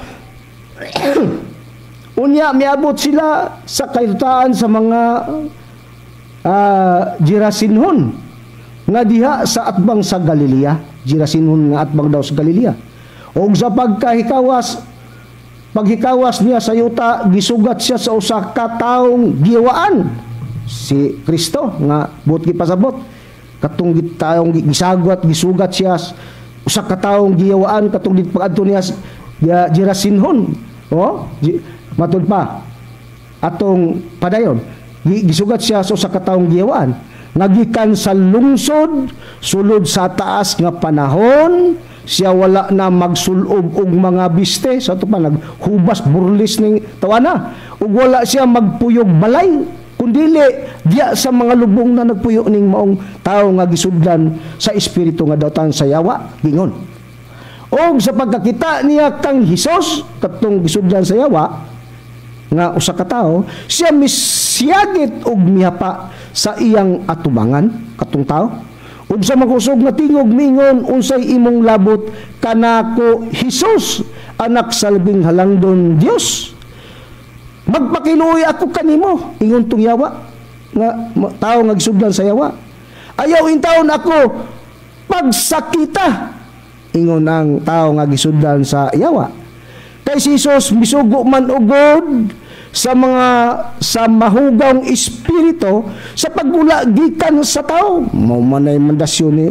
unya miabot sila sa kahimtangan sa mga Gerasinhon nga diha sa atbang sa Galilea. Gerasinhon nga atbang daw sa Galilea. Og sa paghikawas niya sa yuta, gisugat siya sa usa ka taong giwaan. Si Kristo nga buot gipasabot katong taong gisagwat, gisugat siya usa ka taong giyawaan katong pag-adto niya Gerasinhon. Oh, matud pa atong padayon, gisugat siya sa usa ka taong giyawaan nga gikan sa lungsod sulod sa taas nga panahon siya wala na magsulob og mga biste. Sa ato pa naghubas burlis ning tawana ug wala siya magpuyog balay, kundili diya sa mga lubong na nagpuyo ning maong tawo nga gisudlan sa espiritu nga dautan sa yawa. Gingon, og sa pagkakita niya kang Hesus, katong gisudlan sa yawa nga usa ka tawo, siya misiyagit og mihapa sa iyang atubangan katong tawo ug sa makusog nga tingog mingon, "Unsay imong labot kanako, Hesus, anak sa Labing Halangdon Dios? Magpakiluoy ako kanimo." Ingon tong yawa nga tawo nga gisudlan sa yawa. "Ayaw intawon ako pagsakita," ingon ang tawo nga gisudlan sa yawa. Kay si Jesus misugo man ugod sa mga sa mahugawng espiritu sa paggula gikan sa tao. Mao man ay mandasyon ni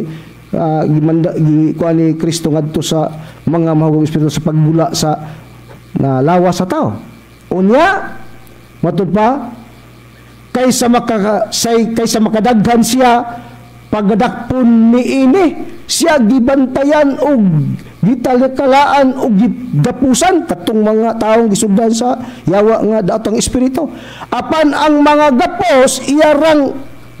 gimanda gi kuan ni Kristo ngadto sa mga mahugawng espiritu sa paggula sa na lawas sa tao. Unya matud pa, kaysa makadaghan siya pagadakpon niini, siya gibantayan og gitalikalaan og gigapusan katong mga taong gisudlan sa yawa nga daotang espiritu. Apan ang mga gapos iyarang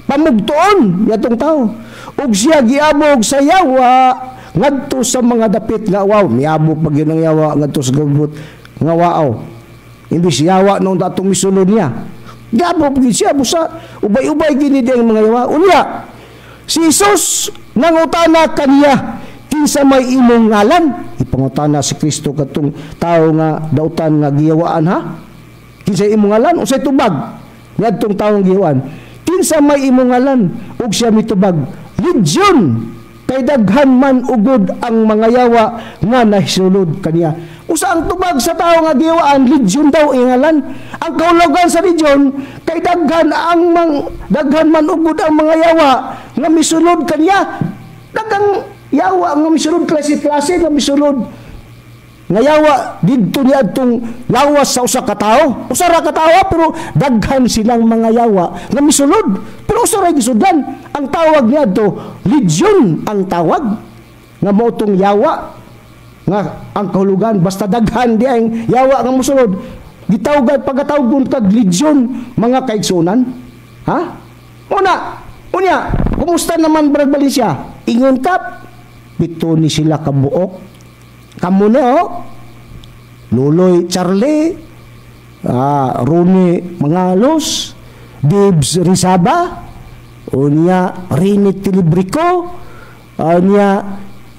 pamugtuon yatong tao ug siya giabog sa yawa ngadto sa mga dapit nga awaw. Miabog pag yun ang yawa ngadto sa gabot nga waaw. Imbis yawa noon datong misulod niya, giabog gyud siya. Busa ubay-ubay gini di ang mga yawa. Unya si Jesus nangutana kaniya, "Kinsa may imong ngalan?" Ipangutana si Kristo katong tao nga dautan nga giyawaan, ha. "Kinsa imong ngalan?" Unsay tubag ngadtong taong giyawaan? "Kinsa may imong ngalan?" Ug siya mitubag, "Legion, kay daghan man ugod ang mga yawa nga nahisulod kaniya." Usa ang tubag sa tao nga giyawaan? Legion daw ang ngalan. Ang kahulugan sa legion, kay daghan man ugod ang mga yawa nga misulod kaniya. Daghang yawa nga misulod, klase-klase nga misulod nga yawa didto niya adtong lawas sa usa ka tawo. Usa ra ka tawo pero daghan silang mga yawa nga misulod, pero usa ra gisudlan. Ang tawag niya adto legion ang tawag nga mao tong yawa nga ang kahulugan basta daghan di ang yawa nga mosulod, gitawgan pagatawgon kag legion, mga kaigsunan, ha. Una, unya kumusta naman, Brad Valencia? Ingon kap 7 ni sila kabuok. Kamo na, oh. Luloy Charlie, Rony Mangalos, Dibs Rizaba, unya Rini Tilibrico, unya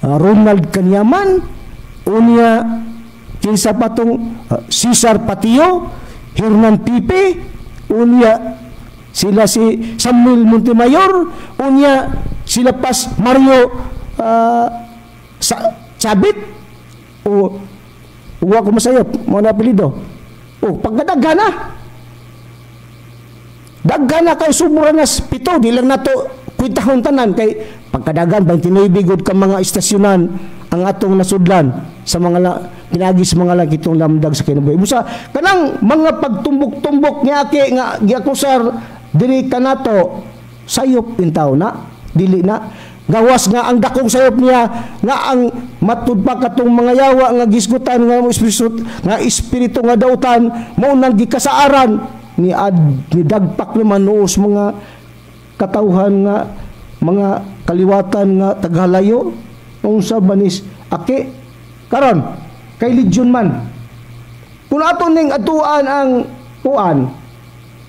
Ronald Kanyaman, unya kinsa pa tong Cesar Patio, Hernan Pipe, unya sila si Samuel Montemayor, unya sila pas Mario Sa Chabit o wa ko masayop mo na apelyido. O pagkadaghan na. Daghan na kay sumura na pito, di lang nato kwintahon tanan kay pagkadagan 29 gud ka mga istasyonan ang atong nasudlan sa mga pinagi sa mga langitong lamdag sa kinabuhi. Busa kanang mga pagtumbok-tumbok ni aki nga giakusar diri kanato, sayop intaw na, dili na gawas nga ang dakong sayop niya nga ang matud pa katong mga yawa nga gisgutan nga espiritu, nga espiritu nga dautan, mao nang gikasaaran ni ad ni dagpak naman noos mga katawhan nga mga kaliwatan nga taghalayo. Unsa banis aki karon kay legion man kung ato ning atuan ang kuan,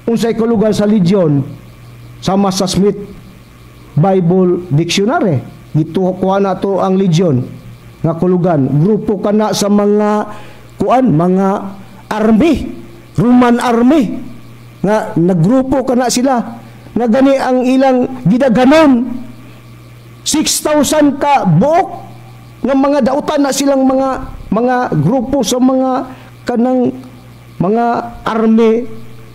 unsay kulugan sa legion sama sa Smith Bible Dictionary, gitukuha na to ang legion nga kulugan, grupo kana sa mga kuan, mga army, Roman army, nga naggrupo kana sila nga gani ang ilang gidaganon 6,000 ka buok nga mga dautan na silang mga grupo sa mga kanang mga army,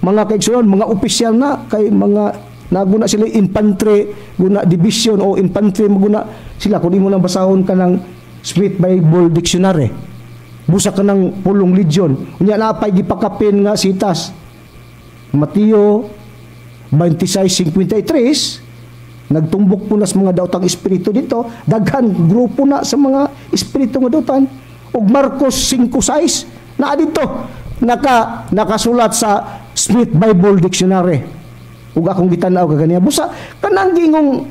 mga kaigsuonan, mga opisyal na kay mga naguna sila infantry guna division o infantry maguna sila. Kung imo nang basahon kanang Smith Bible Dictionary, busa kanang pulong legion. Unya napay gipakapin nga sitas, Mateo 26:53, nagtumbok po na sa mga daotang espiritu dito, daghan grupo na sa mga espiritu nga dautan. Ug Marcos 5:6 na dito nakasulat sa Smith Bible Dictionary. Ug akong gitan-aw kaganiya, busa kanang gingong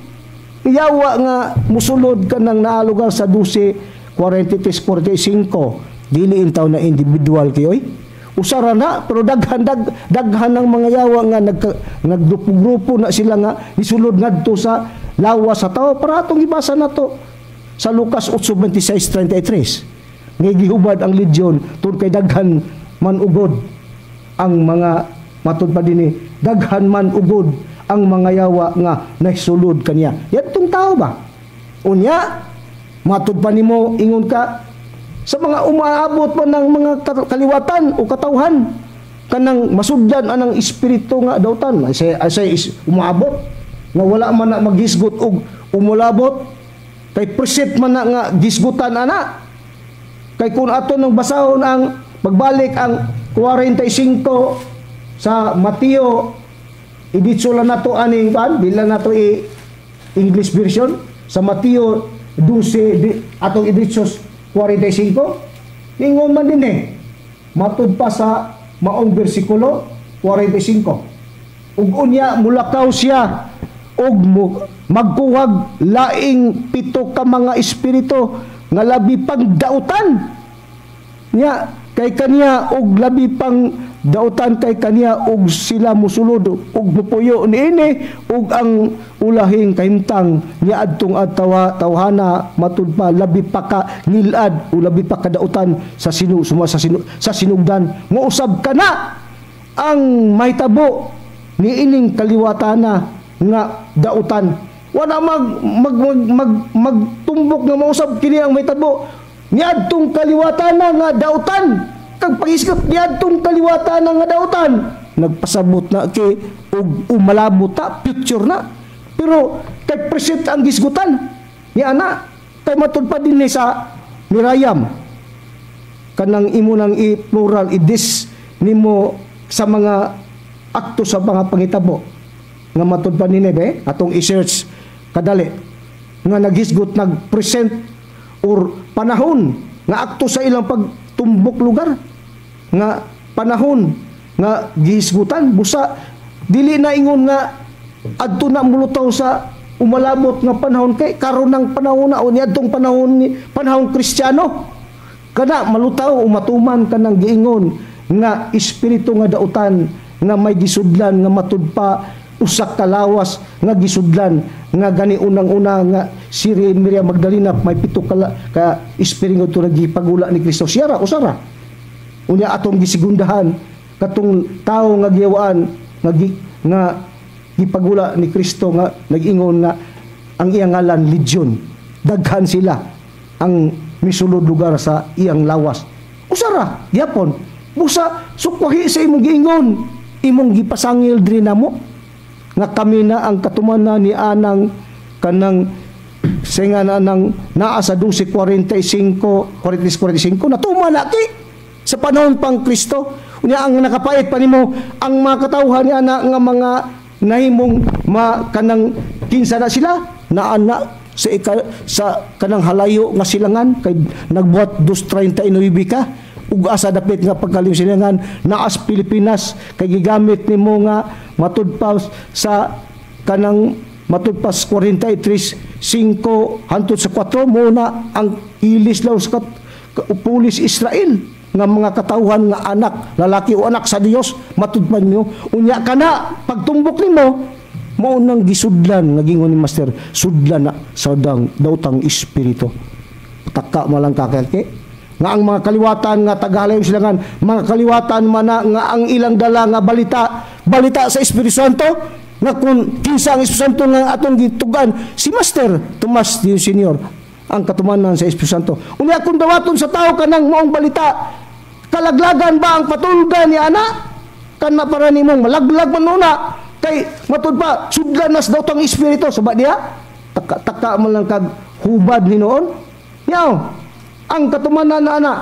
yawa nga musulod kanang naalugar sa 12 43 45, dili intaw na individual kayoy, usara na, pero daghan daghan ng mga yawa nga naggrupo-grupo na sila nga nisulod ngadto sa lawas sa tao, para atong ibasa na to sa Lucas 8:26-33 nga gihubad ang legion tungod kay daghan man ugod ang mga matud pa dinhi, daghan man ugod ang mga yawa nga nasulod kaniya yadtong tao ba. Unya matud pa nimo, ingon ka sa mga umaabot pa ng mga kaliwatan o katawhan kanang masudlan anang espiritu nga dautan, ay is, umaabot nga wala man na maghisgot og umulabot kay present man na nga gisgutan ana. Kay kung ato nang basahon ang pagbalik ang 45 sa Mateo, iditso lang nato aning kan, di lang nato i English version sa Mateo 12 di, atong iditso 45, ingon man din eh, matud pa sa maong bersikulo 45, ug unya mulakaw siya ug magkuhag laing pito ka mga espiritu nga labi pang dautan nya kay kaniya og labi pang dautan kay kaniya, og sila musulod og mupuyo niini, ug ang ulahing kahimtang niya adtong adtawa tawhana matud pa labi pa ka ngilad o labi pa ka dautan sa sinu suma sa sinu, sa sinugdan. Mousab kana ang mahitabo niining kaliwatana nga dautan. Wala mag mag mag, mag magtumbok nga mausab kini ang mahitabo niadtong kaliwatana nga dautan. Kag pangisgot niadtong kaliwatana nga dautan, nagpasabot na kay og umalabot ta future na, pero kay present ang gisgutan ni ana. Kay matud pa dinhi sa Mirayam, kanang imo nang i-plural, i-dis nimo sa mga akto sa mga pangitabo nga matud pa nini be atong i-search kadali nga naghisgot nag-present or panahon nga akto sa ilang pagtumbok lugar nga panahon nga gihisgutan. Busa dili na ingon nga adto na mulutaw sa umalabot nga panahon, kay karon ng panahon na o niadtong panahon ni panahon Kristiyano kana malutaw umatuman kanang giingon nga espiritu nga dautan nga may gisudlan nga matud pa usa ka lawas nga gisudlan nga gani unang-una nga si Maria Magdalena may pito ka espiritu nga gipagula ni Kristo. Siyara usara unya atong gisigundahan katong tawo nga giyawaan nga gipagula ni Kristo nga nag-ingon nga ang iyang ngalan Legion. Daghan sila ang misulod lugar sa iyang lawas. Usara gyapon. Busa sukwahi sa imong giingon, imong gipasangil diri namo nga kami na ang katumanan ni anang kanang singa na nang naa sa 12:45, 45 natuman na ki sa panahon pang Kristo. Unya ang nakapait pa nimo ang mga katawhan ni ana nga mga nahimong ma kanang kinsa na sila naa na sa ika, sa kanang halayo nga silangan kay nagbuhat 2:39 ka ug asa dapit nga pagkalim silangan naas Pilipinas kay gigamit nimo nga matud pa sa kanang matud pa 43:5 hantod sa 4 mo na ang ilis law sa pulis Israel nga mga katawhan nga anak lalaki o anak sa Dios matud pa nimo. Unya kana pagtumbok nimo mao nang gisudlan nga gingon ni Master, sudlan na sa dang daotang espiritu. Taka malang kakaki nga ang mga kaliwatan nga tagalayo silangan, mga kaliwatan man na nga ang ilang dala nga balita, balita sa Espiritu Santo, nga kung kinsa ang Espiritu Santo nga atong gitugan si Master Tomas Di Senior ang katumanan sa Espiritu Santo. Unya kung dawaton sa tao kanang maong balita, kalaglagan ba ang patulgan ni ana? Kana para nimong malaglag man una kay matud pa sudlan nas daw tang espiritu sa ba diha. Taka, taka man lang kag hubad hinuon. Yaw ang katumanan na ana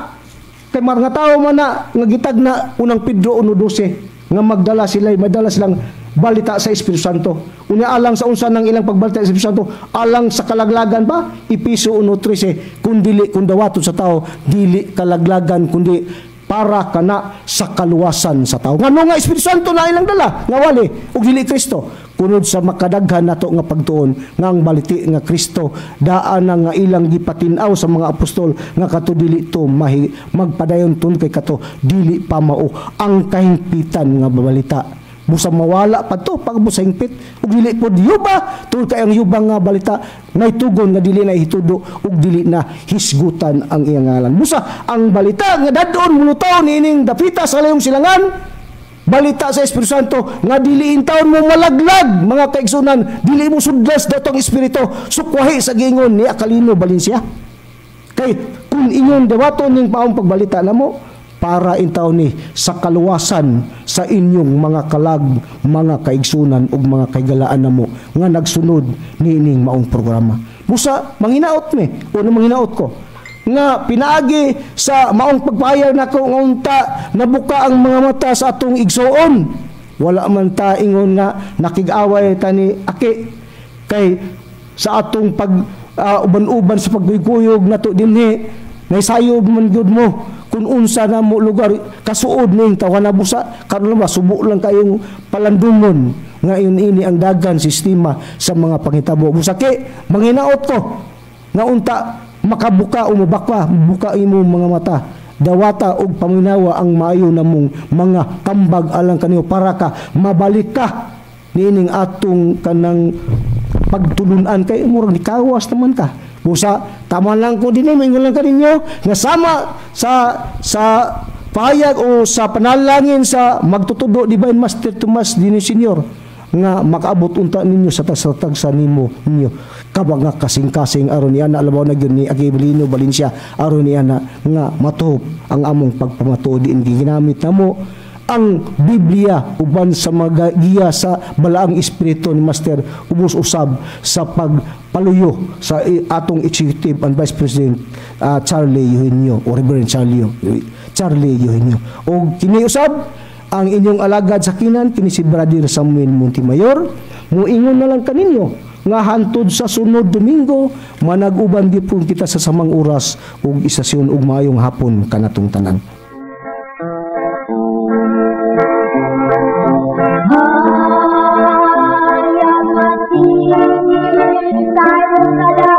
kay mga tao man na nga gitag na unang Pedro 1:12 nga magdala sila, madala silang balita sa Espiritu Santo. Unya alang sa unsa nang ilang pagbalita sa Espiritu Santo, alang sa kalaglagan ba? Epeso 1:13, kun dili, kun dawaton sa tao dili kalaglagan kundi para kana sa kaluwasan sa tao. Ngano nga Espiritu Santo na ilang dala nga wali ug dili Kristo? Kunod sa makadaghan nato nga pagtuon nga ang baliti nga Kristo daan na nga ilang gipatin-aw sa mga apostol nga kato dili to mahi, magpadayon tun kay kato dili pa mao ang kahingpitan nga balita. Busa mawala pa to pag busa hingpit ug dili pod yuba tungod kay ang yuba nga balita naitugon nga dili na hitudo ug dili na hisgutan ang iyang ngalan. Busa ang balita nga dadon mulutaw niining dapita sa layong silangan, balita sa Espiritu Santo nga dili intawon mo malaglag mga kaigsunan, dili mo sudlas datong espiritu, sukwahi sa giingon ni Aquilino Valencia. Kay kung inyong dawaton ning paong pagbalita namo para intaw ni sa kaluwasan sa inyong mga kalag, mga kaigsunan ug mga kaigalaan namo nga nagsunod niining maong programa. Busa manginaot mi, o manginaot ko nga pinaagi sa maong pagpahayag nako nga unta nabuka ang mga mata sa atong igsuon. Wala man ta ingon nga nakig-away ta ni Aki kay sa atong pag uban-uban sa pagkuyog nato dinhi naisayob man gyud mo kung unsa na mo lugar kasuod ning tawa na busa karon ba subo lang kayong palandumon nga yun ini ang dagan sistema sa mga panghitabo. Busa ki manginaot ko nga unta makabuka o mabakwa buka imo mga mata, dawata og paminawa ang maayo namong mga kambag alang kaniyo para ka mabalik ka niining atong kanang pagtulunan kay murag nikawas naman ka. Busa tama lang ko dinhi maingon lang kaninyo nga sama sa pahayag o sa panalangin sa magtutudo Divine Master Tomas Dini Senior nga makaabot unta ninyo sa tagsa nimo ninyo kabang nga kasing-kasing aron niya na labaw na gyud ni Aquilino Valencia aron niya na nga matuhop ang among pagpamatuod diin ginamit namo ang Biblia uban sa mga giya sa balaang espiritu ni Master ubos usab sa pagpaluyo sa atong Executive and Vice President Charlie Eugenio o Reverend Charlie Eugenio. O kini usab ang inyong alagad sa kinan kini si Brother Samuel Montemayor muingon na lang kaninyo nga hantod sa sunod Domingo manag-uban gyud kita sa samang oras ug istasyon ug maayong hapon kanatong tanan. Tayo.